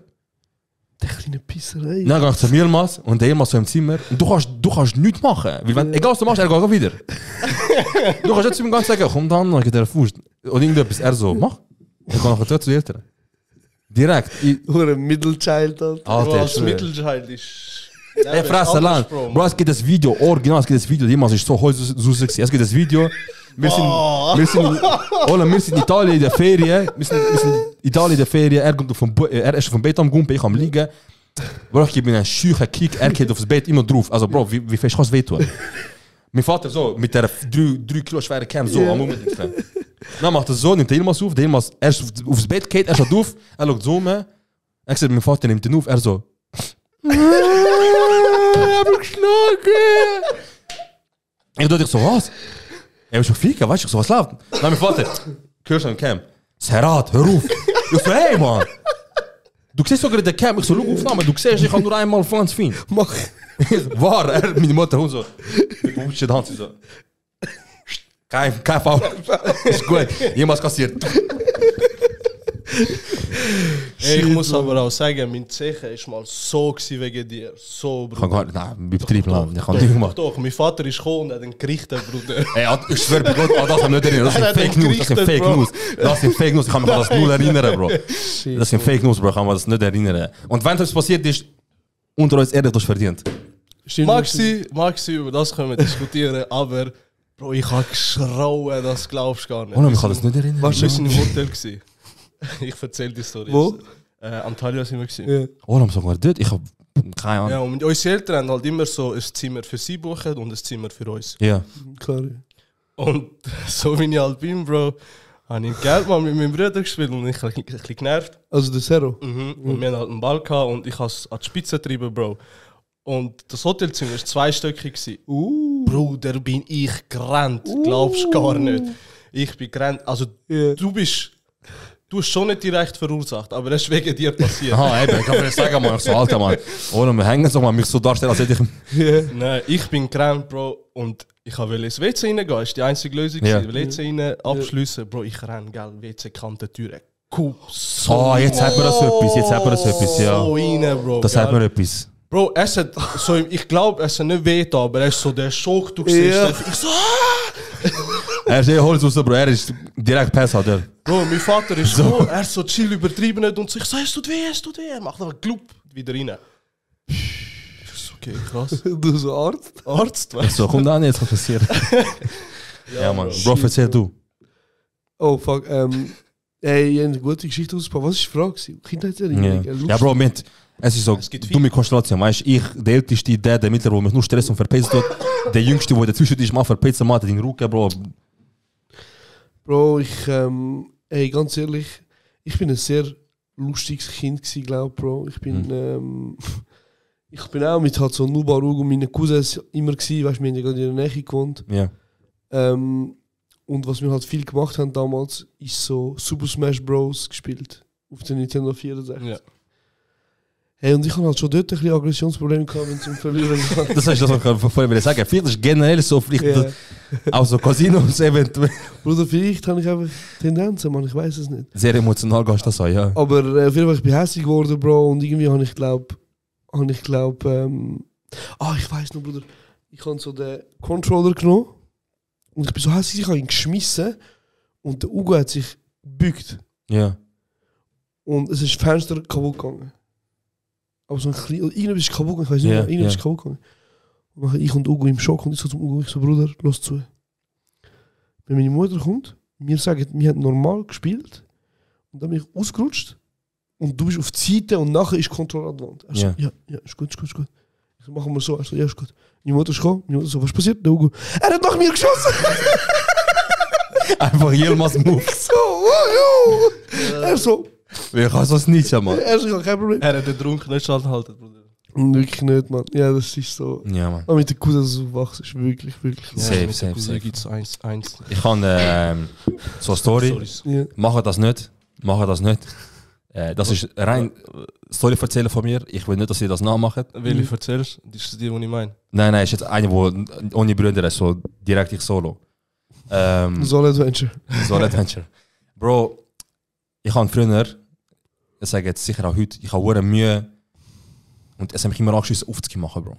Der kleine Pisserei. Dann gehe ich zu Mielmas und der Ilmas so im Zimmer und du kannst nichts machen. Weil wenn, egal was du machst, er geht wieder. Du kannst jetzt zu ihm ganz sagen, komm dann, dann geht er Fuß. Und irgendetwas, er so, mach. Ich gehe nachher zu den Eltern. Direkt. Oder ein Middle-Child, Alter. Als Mittelchild ist... Ey, Fresse, Land. Bro, es gibt das Video, original, es gibt das Video, die Ilmas ist so süß. Es gibt das Video. Wir sind in Italien in der Ferien. Wir sind in Italien in der Ferien. Er ist vom Bett am Gumpen, ich am liegen. Bro, ich gebe ihm einen schüchen Kick, er geht aufs Bett immer drauf. Also Bro, wie fest kann es wehtun? Mein Vater so, mit der 3 Kilo schweren Kern so am Moment. Dann macht er so, nimmt der Ilmas auf, er ist aufs Bett geht, er schaut auf, er schaut so um. Er sagt, mein Vater nimmt ihn auf, er so... Ich hab geschlagen! Ich dachte so, was? Er ist schon ficken, weißt du, so was läuft? Dann mein Vater, hörst du am Camp? Serhat, hör auf! Ich so, hey Mann! Du siehst sogar in der Camp, ich so, schau Aufnahme, du siehst, ich kann nur einmal Franz finden. Mach! War, meine Mutter und so. Ich wusste die Hand, so. Kein Foul. Ist gut, jemals kassiert. Ey, ich muss aber auch sagen, mein Zeche ist mal so wegen dir. So, Bruder. Ich kann gar nicht, nein, übertrieben lang. Ich kann nicht machen. Doch, mein Vater ist gekommen und hat ihn gerichtet, Bruder. Ey, ich schwör bei Gott, das kann ich nicht erinnern. Das sind Fake News, das sind Fake News. Das sind Fake News, ich kann mich an das null erinnern, Bro. Das sind Fake News, Bro, ich kann mich das nicht erinnern. Und wenn das passiert ist, unter uns ehrlich, das verdient. Maxi, über das können wir diskutieren, aber Bro, ich habe geschrauen, das glaubst du gar nicht. Oh, ich kann das nicht erinnern. Warst du in einem Hotel gewesen? Ich erzähle die Story. Wo? Antalya sind wir gewesen. Ja. Oh, dann sogar dort, ich hab keine Ahnung. Ja, und unsere Eltern haben halt immer so ein Zimmer für sie buchen und ein Zimmer für uns. Ja. Klar. Und so wie ich halt bin, Bro, habe ich Geld mal mit meinem Bruder gespielt und ich ein bisschen genervt. Also der Zero? Und wir hatten halt einen Ball gehabt und ich habe es an die Spitze getrieben, Bro. Und das Hotelzimmer war zweistöckig. Bro, da bin ich gerannt, glaubst du gar nicht. Ich bin gerannt, also du hast schon nicht direkt verursacht, aber das ist wegen dir passiert. Aha, eben, ich kann mir sagen, Mann, ich so, Alter, Mann. Oder wir hängen so, man mich so darstellen, als hätte ich... Nein, ich bin gerannt, Bro, und ich wollte ins WC reingehen, das ist die einzige Lösung. Ja. WC rein, abschliessen, Bro, ich renne, gell, WC-Kante-Türe. So, jetzt hat man das etwas, ja. So rein, Bro. Das hat man etwas. Bro, es hat so, ich glaube, es hat nicht wehgetan, aber es ist so der Schock, du siehst. Ja. Ich so, Er ist Holz raus, Bro, er ist direkt Pass, hat er. Bro, mein Vater ist so, er ist so chill übertrieben nicht und so, ich so, es tut weh. Er macht einfach Glup wieder rein. Okay, krass. Du so Arzt? Arzt, Ich so, komm da nicht, jetzt kann passieren. Ja, Mann. Bro, erzähl du. Oh, fuck. Ey, ich habe eine gute Geschichte ausgebaut. Was war die Frage? Kindheitserinnerung? Ja, Bro, es ist so, gibt dumme Konstellation, weißt du, ich, der Älteste, der Mittler, der mich nur Stress und verpetzt hat, der Jüngste, der dazwischen ist, mal verpetzt hat, den Rücken, Bro. Bro, ey, ganz ehrlich, ich bin ein sehr lustiges Kind gewesen, glaube ich, Bro. Ich bin auch mit halt so Nubarug und meinen Cousins immer gewesen, weißt du, wir haben ja gerade in der Nähe gewohnt. Ja. Und was wir halt viel gemacht haben damals, ist so Super Smash Bros. Gespielt. Auf der Nintendo 64. Ja. Hey, und ich habe halt schon dort ein bisschen Aggressionsprobleme gehabt, wenn es um Verlieren geht. Das ist das, was ich vorher sagen. Vielleicht ist generell so, vielleicht auch so Casinos eventuell. Bruder, vielleicht habe ich einfach Tendenzen, man, ich weiß es nicht. Sehr emotional kannst du das sein, ja. Aber auf jeden Fall, ich bin hässlich geworden, Bro, und irgendwie habe ich ich weiß noch, Bruder, ich habe so den Controller genommen und ich bin so hässlich, ich habe ihn geschmissen und der Ugo hat sich gebückt. Ja. Und es ist das Fenster kaputt gegangen. Aber so ein kleines, irgendwas ist kaputt gegangen, ich weiß nicht mehr, irgendwas ist kaputt gegangen. Und dann ich und Ugo im Schock und ich so zum Ugo, ich so, Bruder, los zu. Wenn meine Mutter kommt, mir sagt, wir haben normal gespielt und dann bin ich ausgerutscht und du bist auf die Seite und nachher ist die Kontrolle an der Wand. So, ja, ist gut. Ich so, machen wir so. Ja, ist gut. Meine Mutter ist gekommen, meine Mutter so, was passiert? Der Ugo, er hat nach mir geschossen! Einfach Yilmaz Move. Er so, Wie kannst du das nicht, Mann? er so, kein Problem. Er hat den Trunk nicht standhalten, Bruder. Wirklich nicht, Mann. Ja, das ist so. Ja, Mann. Aber mit der Cousin so wachsen ist wirklich. Safe. Gibt es eins. Ich kann so eine Story. Ja. Mache das nicht. Das ist rein Story erzählen von mir. Ich will nicht, dass ihr das nachmacht. Will ich erzählst? Das ist die, die ich meine. Nein, ist jetzt eine, die ohne Brüder ist, so direkt ich solo. Solo Adventure. Bro, ich habe früher, ich sage jetzt sicher auch heute, ich habe Mühe und es hat mich immer angeschissen, aufzumachen machen, Bro.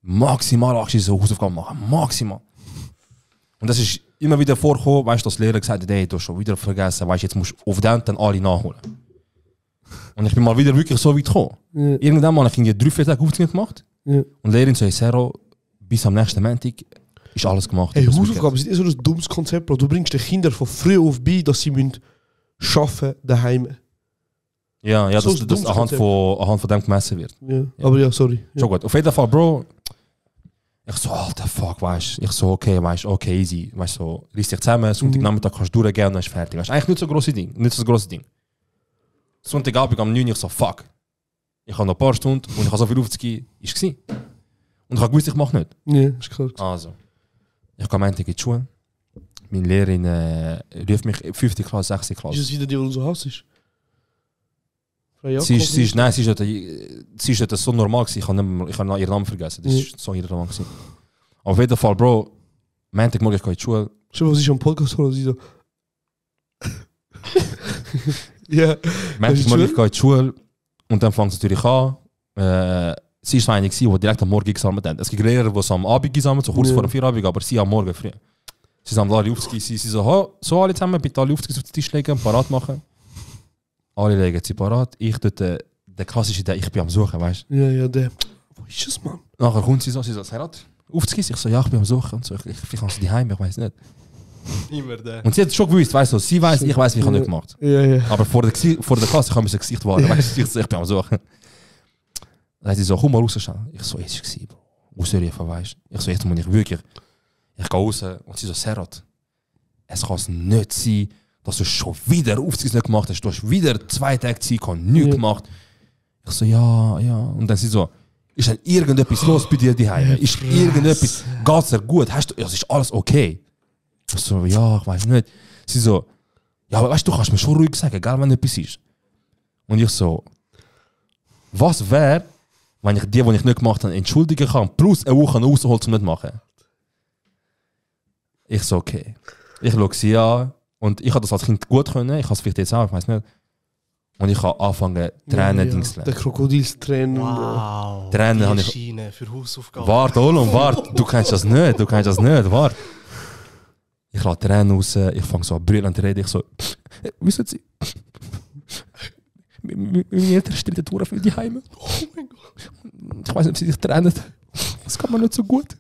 Maximal angeschissen, Hausaufgaben machen. Maximal. Und das ist immer wieder vorgekommen, weißt du, dass Lehrer gesagt hat, hey, du hast schon wieder vergessen, weißt du, jetzt musst du auf den dann alle nachholen. Und ich bin mal wieder wirklich so weit gekommen. Ja. Irgendwann mal, ich habe 3-4 Tage Aufzüge gemacht. Ja. Und die Lehrerin so, Sero, bis am nächsten Montag ist alles gemacht. Hey, Hausaufgaben sind so ein dummes Konzept, Bro. Du bringst den Kindern von früh auf bei, dass sie arbeiten daheim. Ja, So dass ein das dummes anhand von dem gemessen wird. Ja. Aber ja, sorry. Schon gut. Auf jeden Fall, Bro. Ich so, alter Fuck, weißt du. Ich so, okay, easy. Weißt du, so, riss dich zusammen, Sonntagnachmittag kannst du durchgehen und dann ist fertig. Weißt du, eigentlich nicht so ein grosses Ding. Sonntagabend am 9 Uhr, ich so, fuck. Ich habe noch ein paar Stunden und ich habe so viel aufzugehen, ist gewesen. Und ich habe gewusst, ich mache nicht. Ja, ist klar. Also, ich gehe am Montag in die Schule. Meine Lehrerin rief mich 5. Klasse, 6. Klasse. Ist es wieder die, die so Haus ist? Sie ist dort so normal gewesen. Ich habe ihren Namen vergessen. Das ist so ihr Name gewesen. Auf jeden Fall, Bro, Montagmorgen ich gehe in die Schule. Schau, was ich am Podcast höre, sie so. Ja. Montagmorgen ich gehe in die Schule und dann fängt es natürlich an. Sie war so eine, die direkt am Morgen gesammelt haben. Es gibt Lehrer, die es am Abend gesammelt, so kurz vor dem Feierabend, aber sie am Morgen früh. Sie haben alle aufgegeben, sie so, so alle zusammen, bitte alle aufgegeben auf den Tisch legen, parat machen. Alle legen sie parat. Ich dort, der klassische, ich bin am Suchen, weißt du? Ja, der. Wo ist es, Mann? Nachher kommt sie so, Serat, aufzugeben. Ich so, ja, ich bin am Suchen. Und so, ich kann sie die Heim, ich weiß nicht. Immer der. Und sie hat schon gewusst, weißt du, sie weiß, ich weiß, ich habe nicht gemacht. Ja. Aber vor der Klasse kann man sein Gesicht wahren, weißt du? Ich so, ich bin am Suchen. Dann hat sie so, komm mal rausschauen. Ich so, jetzt war es, rausrufen, weißt du? Ich so, jetzt muss ich wirklich. Ich gehe raus und sie so, Serat, es kann es nicht sein, dass du schon wieder Aufzüge nicht gemacht hast. Du hast wieder 2 Tage Zeit gehabt, nichts gemacht. Ich so, ja. Und dann sie so, ist denn irgendetwas los bei dir daheim? Ist irgendetwas, geht's dir gut? Ist alles okay? Ich so, ja, ich weiß nicht. Sie so, ja, aber weißt du, kannst mir schon ruhig sagen, egal wenn etwas ist. Und ich so, was wäre, wenn ich die ich nicht gemacht habe, entschuldigen kann, plus eine Woche rausholen, um nicht zu machen? Ich so, okay. Ich schaue sie an und ich habe das als Kind gut können, ich kann es vielleicht jetzt auch, ich weiß nicht. Und ich habe angefangen, Tränen zu Der Krokodilstränen. Wow. Tränen habe ich. Schiene für Hausaufgaben. Warte, du kennst das nicht, warte. Ich lasse Tränen raus, ich fange so an brüllen zu reden, ich so, wissen Sie, meine Eltern streiten durch für die Heime. Oh mein Gott. Ich weiß nicht, ob sie sich trennen. Das kann man nicht so gut.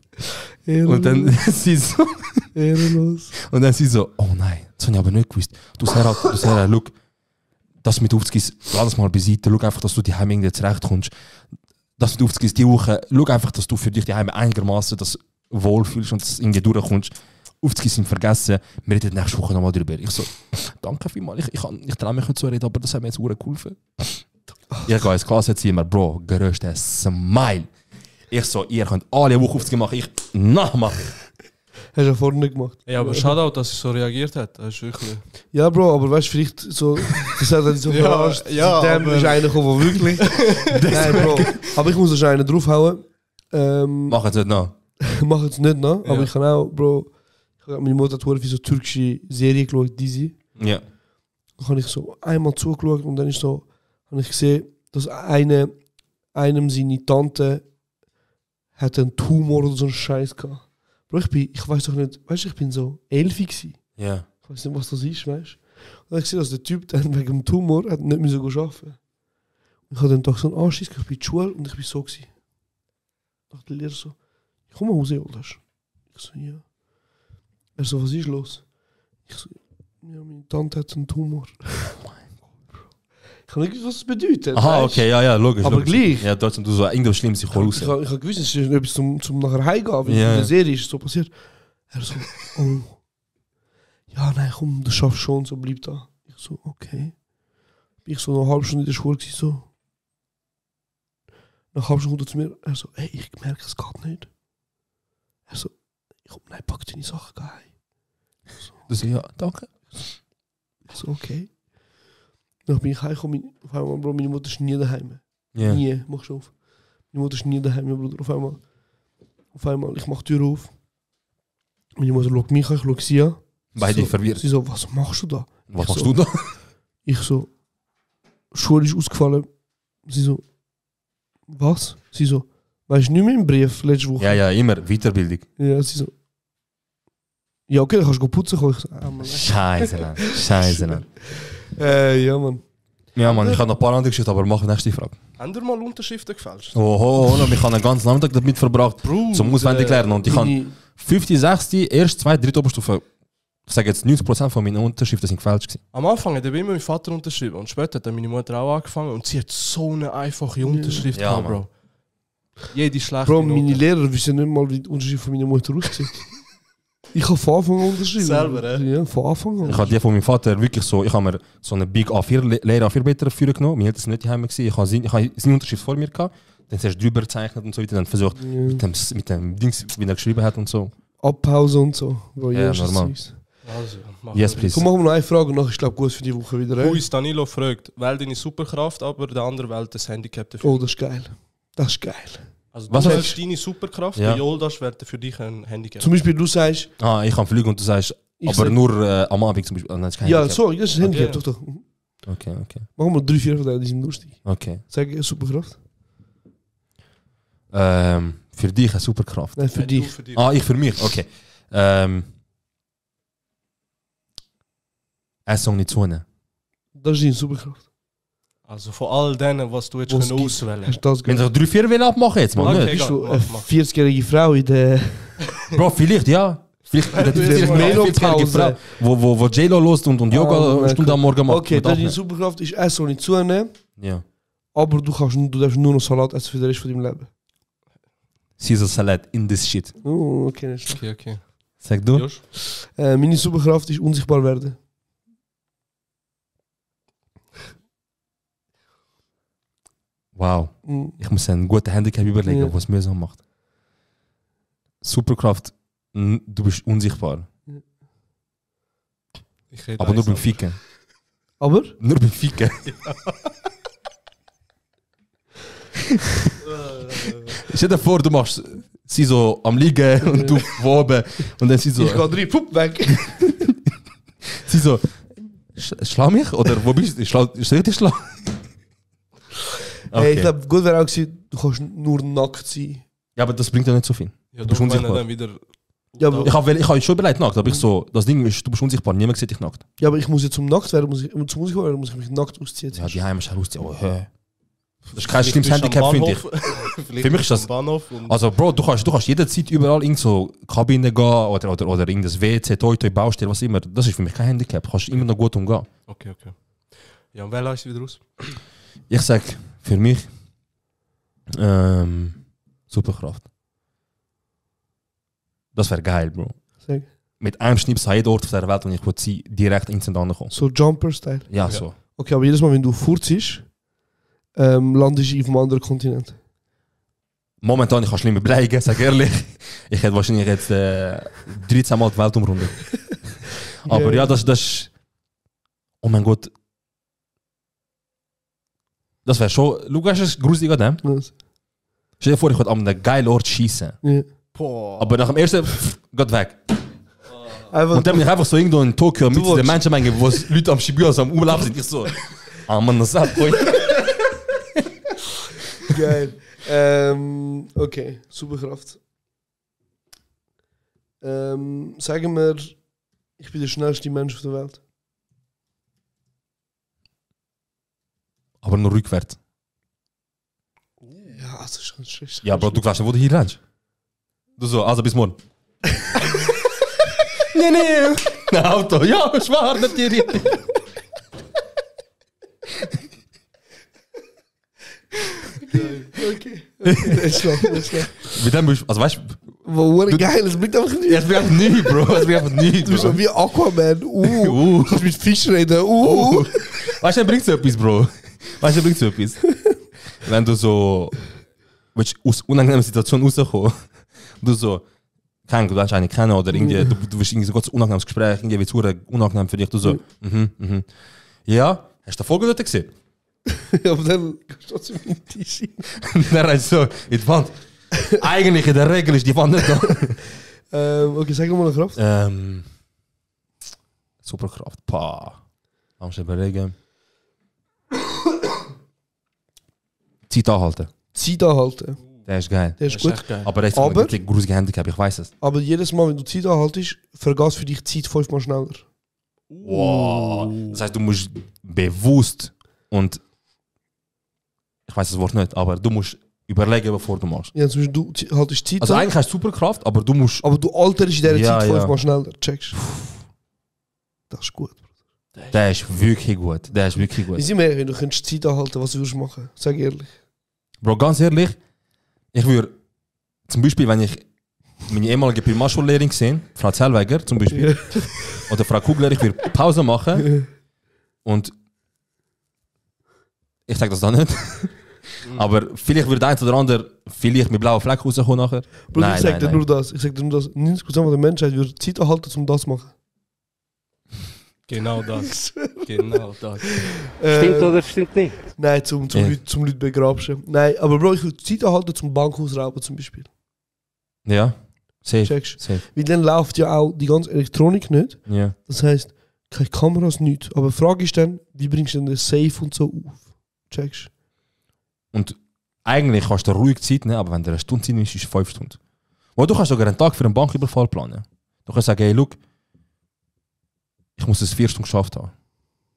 Ehrenlos. Und dann sie so. Ehrenlos. Und dann sie so, oh nein, das habe ich aber nicht gewusst. Du Sarah, schau, das mit aufzugießen, lass das mal beiseite, schau einfach, dass du die Heime irgendwie zurechtkommst. Das mit aufzugießen, die Woche, schau einfach, dass du für dich die Heime einigermaßen das wohlfühlst und das irgendwie durchkommst. Aufzugießen vergessen, wir reden nächste Woche nochmal drüber. Ich so, danke vielmals, ich traue mich nicht zu reden, aber das hat mir jetzt sehr geholfen. Ich gehe ins Klassenzimmer, Bro, größter Smile. Ich so, ihr könnt alle Woche Aufzüge machen, ich nachmachen. Hast du ja vorhin nicht gemacht. Ja, aber Shoutout, dass sie so reagiert hat. Das ist wirklich. Ja, Bro, aber weißt du, vielleicht so. Das hat er so verarscht. Ja, dem ist einer gekommen, der wirklich. Nein, Bro. Aber ich muss wahrscheinlich einen draufhauen. Mach es nicht nach. Mach es nicht nach. Aber Ja. ich kann auch, Bro. Meine Mutter hat für so türkische Serie geschaut, Dizzy. Ja. Dann habe ich so einmal zugeschaut und dann ist so, habe ich gesehen, dass einem seine Tante hat einen Tumor oder so einen Scheiß gehabt. Bro, ich weiß doch nicht, weißt du, ich bin so 11 gewesen. Ja. Ich weiß nicht, was das ist, weißt du. Und dann habe ich gesehen, dass der Typ dann wegen dem Tumor hat nicht mehr arbeiten. Ich hatte dann doch so einen Anschiss, ich bin in die Schule und ich bin so gewesen. Ich dachte, der Lehrer so, ich komme raus, Oldasch. Ich so, ja. Er so, was ist los? Ich so, ja, meine Tante hat einen Tumor. Ich habe nicht gewusst, was das bedeutet. Aha, okay, ja, logisch. Aber logisch. gleich. Ja, dort du so irgendwas Schlimmes, ich hol raus. Ich habe gewusst, es ist etwas zum nachher heimgehen, weil Ja. in der Serie ist so passiert. Er so, oh. Ja, nein, komm, du schaffst schon, so bleib da. Ich so, okay. Bin ich so eine halbe Stunde in der Schule gewesen, so. Nach einer halben Stunde zu mir, er so, ey, ich merke, es geht nicht. Er so, nein, pack deine Sachen, geh heim. Du so, ja, danke. Ich so, okay. Dann bin ich heimgekommen, auf einmal, Bro, meine Mutter ist nie daheim. Ja. Nie, mach schon auf. Meine Mutter ist nie daheim, Bruder, auf einmal, ich mach die Tür auf. Meine Mutter schaut mich an, ich schaue sie an. Beide so, verwirrt. Sie so, was machst du da? Was ich machst so, du da? Ich so, Schule ist ausgefallen. Sie so, was? Sie so, weißt du nicht mehr im Brief letzte Woche? Ja, immer, Weiterbildung. Ja, sie so, ja, okay, dann kannst du putzen kommen. Ich so, Mann. Scheiße, Mann. Ja, Mann. Ja, Mann, ich habe noch ein paar andere Geschichten, aber mach nächste Frage. Haben dir mal Unterschriften gefälscht? Oh, ich habe einen ganzen Nachmittag damit verbracht, zum Auswendig lernen. Und ich habe 5., 6., 1., 2., 3. Oberstufe, ich sage jetzt 90% von meinen Unterschriften sind gefälscht gewesen. Am Anfang hat immer mein Vater unterschrieben und später hat dann meine Mutter auch angefangen und sie hat so eine einfache Unterschrift Ja, gehabt, Bro. Jede schlechte Bro, Note. meine Lehrer wissen nicht mal, wie die Unterschrift von meiner Mutter aussieht. Ich habe von Anfang an unterschrieben. Selber, Ja, von Anfang an. Ich habe die von meinem Vater wirklich so, ich habe mir so eine Big A4, leere A4-Blätter dafür genommen, meine Eltern sind nicht daheim gewesen, ich habe seine Unterschrift vor mir gehabt, dann zuerst drüber gezeichnet und so weiter, dann versucht mit dem Dings, wie er geschrieben hat und so. Abpause und so. Bro, Ja, normal. Also, Yes, please. Komm, machen wir noch eine Frage und nachher ist glaube gut für die Woche wieder. Luis Danilo fragt, wähl deine Superkraft, aber der andere wählt das Handicap dafür. Oh, das ist geil. Das ist geil. Also Was du hast wählst deine Superkraft, Ja. und Yoldash wählt für dich ein Handicap. Zum Beispiel, du sagst, Ich kann fliegen und du sagst, Ich aber sag- nur am Abend zum Beispiel. Nein, das ist kein ja, Handicap. sorry, das ist ein Handicap, Okay. doch. Okay. Machen wir 3, 4 von denen, die sind lustig. Okay. Sag Superkraft? Für dich eine Superkraft. Nein, für Nein, du dich. für dich. Ich für mich, okay. Essung nicht zunehmen. Das ist deine Superkraft. Also von all denen, was du jetzt Was können gibt's? auswählen Hast du das Wenn gehört? ich 3, 4 will abmachen jetzt, Mann. Okay. Nicht. Bist du Mach, eine mach. 40-jährige Frau in der Bro, vielleicht, ja. Vielleicht Der vielleicht eine Menopause. 40-jährige Frau, wo J-Lo lost und Yoga mein Stunde Gott. am Morgen macht. Okay, mit das ist deine abnehmen. Superkraft ist Essen und nicht zunehmen, Ja. aber du darfst nur noch Salat essen für den Rest von deinem Leben. Caesar Salad in this shit. Oh, okay, nicht schlecht. Okay. Sag du? Josh? Meine Superkraft ist unsichtbar werden. Wow. Mhm. Ich muss einen guten Handicap überlegen, Ja. was mühsam macht. Superkraft, du bist unsichtbar. Ich rede Aber nur beim eins Ficken. Aber? Nur beim Ficken. Stell dir vor, du machst sie so am Liegen und du wo oben und dann sie so. Ich gehe rein, pup, weg. Sie so. Schlau mich? Oder wo bist du? Soll ich dich schlagen? Hey, ich glaube, gut wäre auch gewesen, du kannst nur nackt sein. Ja, aber das bringt ja nicht so viel. Ja, Du bist doch, wenn er unsichtbar. dann wieder... Ja, aber, Ich habe schon überlegt nackt, aber ich so, das Ding ist, du bist unsichtbar, niemand sieht dich nackt. ja, aber ich muss jetzt zum Nackt werden, zum Unsichtbar werden, muss ich mich nackt ausziehen. Ja, die Heime ist ausziehen, aber hä. Das ist kein schlimmes Handicap, finde ich. Für mich ist das- Bahnhof und Also Bro, du kannst jederzeit überall in so Kabine gehen oder in das WC, Toy, Baustelle, was immer. Das ist für mich kein Handicap. Du kannst immer noch gut umgehen. Okay. Ja, und wer lässt wieder aus? Ich sag, für mich Superkraft. Das wäre geil, Bro. Sag. Mit einem Schnips an jeden Ort auf der Welt, wo ich sein direkt instant ankommen. So Jumper-Style. Ja, so. Okay, aber jedes Mal, wenn du furzt, landest du auf einem anderen Kontinent. Momentan, ich kann schlimmer bleiben, sag ehrlich. Ich hätte wahrscheinlich jetzt 13 Mal die Welt umrundet. Aber ja, das ist... Oh mein Gott. Das wäre schon... Schau, hast du es gruselig an dem? Was? Stell dir vor, ich würde an einem geilen Ort schießen. Ja. Boah. Aber nach dem ersten... geht weg. Einfach, Und dann bin ich einfach so irgendwo in Tokio mit den wolltest- Menschenmengen, wo es Leute am Shibuya so am Umlaufen sind. Ich so... Ah Mann, das ist boy. geil. Okay, Superkraft. Sagen wir, ich bin der schnellste Mensch auf der Welt. aber nur rückwärts. Ja, also schon schlecht. Ja, Bro, du weißt nicht, wo du hier rennst. Du so, also bis morgen. Nee. Ein Auto, ja, schwer, natürlich. Okay. Das ist schlecht. Mit dem bist du, also weißt du, Wo geil, es bringt einfach nicht. es wird einfach nicht, Bro, es wird einfach nicht. Du bist so wie Aquaman. Du kannst mit Fisch reden. Weißt du, dann bringt es etwas, Bro. Weißt du, dann bringt es etwas. Wenn du so, willst aus unangenehmen Situationen rauskommen, du so, du lernst einen kennen oder irgendwie, du wirst irgendwie so ein unangenehmes Gespräch, irgendwie wird es unangenehm für dich, du so, Ja, hast du den Vogel dort gesehen? Ja, aber dann kannst du trotzdem in die Schiene. Dann rennst du so in die Wand. Eigentlich in der Regel ist die Wand nicht da. Okay, sag mal eine Kraft. Superkraft, Lass mich überlegen. Zeit anhalten. Zeit anhalten. Der ist geil. Der ist gut. Aber der ist ein grusiges Handicap, ich weiß es. Aber jedes Mal, wenn du Zeit anhaltest, vergaß für dich Zeit 5-mal schneller. Wow. Das heißt, du musst bewusst und ich weiß das Wort nicht, aber du musst überlegen, bevor du machst. Ja, zum Beispiel, du haltest Zeit Also an, eigentlich hast du Superkraft, aber du musst... aber du alterst in dieser Ja, Zeit ja. 5-mal schneller. Checkst. Das ist gut. Der ist wirklich gut. Der ist wirklich gut. Wie sind wir, wenn du könntest Zeit anhalten, was würdest du machen? Sag ehrlich. Bro, ganz ehrlich, ich würde zum Beispiel, wenn ich meine ehemalige Primarschullehrerin sehe, Frau Zellweger zum Beispiel, oder Frau Kugler, ich würde Pause machen und ich sage das dann nicht, aber vielleicht würde der eine oder andere vielleicht mit blauen Fleck rauskommen nachher. Bruder, ich sag dir nur das. 90% der Menschheit würde Zeit anhalten, um das zu machen. Genau das. Genau das. Stimmt oder stimmt nicht? Nein, zum Leute begrabschen. Nein, aber Bro, ich würde Zeit anhalten, zum Bankhaus rauben zum Beispiel. Ja, safe. Checkst. Safe. Weil dann läuft ja auch die ganze Elektronik nicht. Ja. Das heisst, keine Kameras, nichts. Aber die Frage ist dann, wie bringst du denn das Safe und so auf? Checkst. Und eigentlich kannst du ruhig Zeit nehmen, aber wenn du eine Stunde Zeit nimmst, ist es 5 Stunden. Weil du kannst sogar einen Tag für einen Banküberfall planen. Du kannst sagen, hey, look, ich muss es 4 Stunden geschafft haben.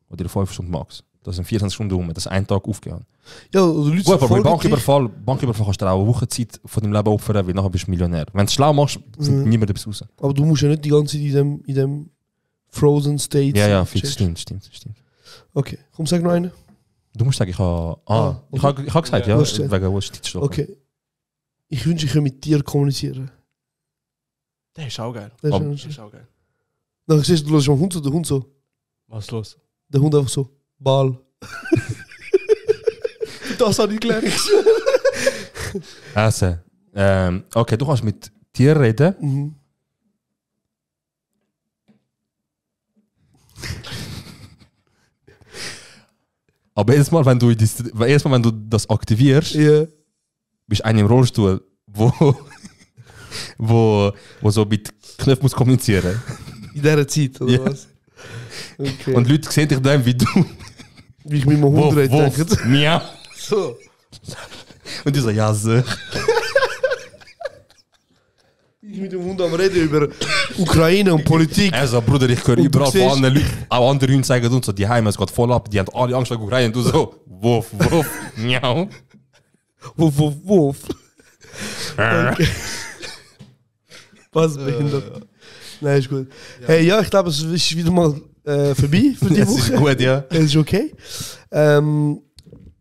Oder 5 Stunden max. Das sind 24 Stunden rum, das ist ein Tag aufgegangen. Ja, oder Leute Gut, aber bei verfolgen Banküberfall kannst du auch eine Woche Zeit von deinem Leben opfern, weil nachher bist du Millionär. Wenn du es schlau machst, findet niemand etwas raus. Aber du musst ja nicht die ganze Zeit in dem Frozen State Ja, sein. stimmt. Okay, komm, sag noch eine. Du musst sagen, ich habe okay. ich hab gesagt, ja, Du hast gesagt. wegen Wurststopp. Okay. Ich wünsche, ich kann mit dir kommunizieren. Der ist auch geil. Das ist Aber- auch Der schön. ist auch geil. Dann siehst du, du lässt mal der Hund so. Was ist los? Der Hund einfach so. Ball. Das habe ich gelernt. Also, okay, du kannst mit Tieren reden. Mhm. Aber jedes Mal, wenn du das aktivierst, Ja. bist du einer im Rollstuhl, wo so mit Knöpfen muss kommunizieren. In dieser Zeit, oder Ja. was? Okay. Und Leute sehen dich dann, wie du wie ich mit meinem Hund rede, denke. Miau. So. Und die so, ja, so. Ich mit dem Hund am Reden über Ukraine und Politik. Also, Bruder, ich höre Und du überall von siehst- anderen Leuten, auch andere Hunde sagen uns so, die Heime, es geht voll ab, die haben alle Angst vor Ukraine. Und du so, wuff, miau. Wuff. Okay. Was behindert. Nein, ist gut. Hey, ja, ich glaube, es ist wieder mal vorbei für die Das Woche. ist gut, ja. Es ist okay.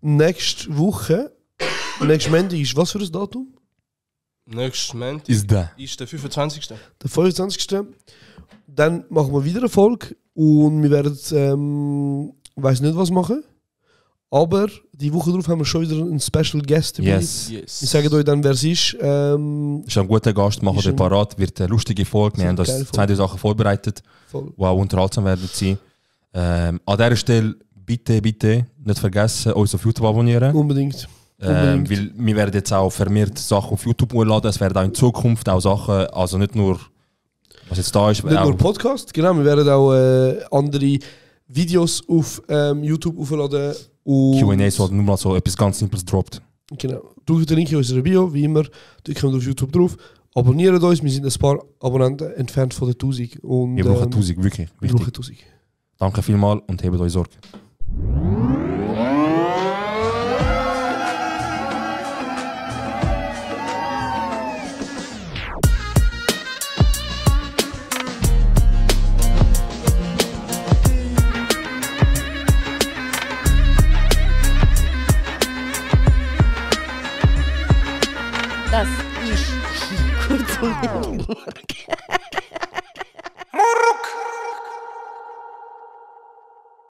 Nächste Woche, nächstes Montag ist was für ein Datum? Nächstes Moment Ist da. ist der 25. Der 25. Dann machen wir wieder eine Folge und wir werden, weiß nicht was machen. Aber die Woche drauf haben wir schon wieder einen Special Guest dabei. Yes. Yes. Ich sage euch dann, wer es ist. Ist ein guter Gast, machen Ist wir ein- parat, wird eine lustige Folge. Wir Ist haben eine das geile 2 Sachen vorbereitet, Voll. die auch unterhaltsam werden sein. An dieser Stelle bitte nicht vergessen, uns auf YouTube abonnieren. Unbedingt. Weil wir werden jetzt auch vermehrt Sachen auf YouTube hochladen. Es werden auch in Zukunft auch Sachen, also nicht nur, was jetzt da ist, Nicht auch, nur Podcast, genau. Wir werden auch andere Videos auf YouTube aufladen. Q&As, wo nur mal so etwas ganz Simples droppt. Genau. Drückt den Link in unserer Bio, wie immer. Drückt auf YouTube drauf. Abonniert uns, wir sind ein paar Abonnenten entfernt von der 1000. Und, Wir brauchen 1000, wirklich. Wir Wichtig. brauchen 1000. Danke vielmals und hebt euch Sorge.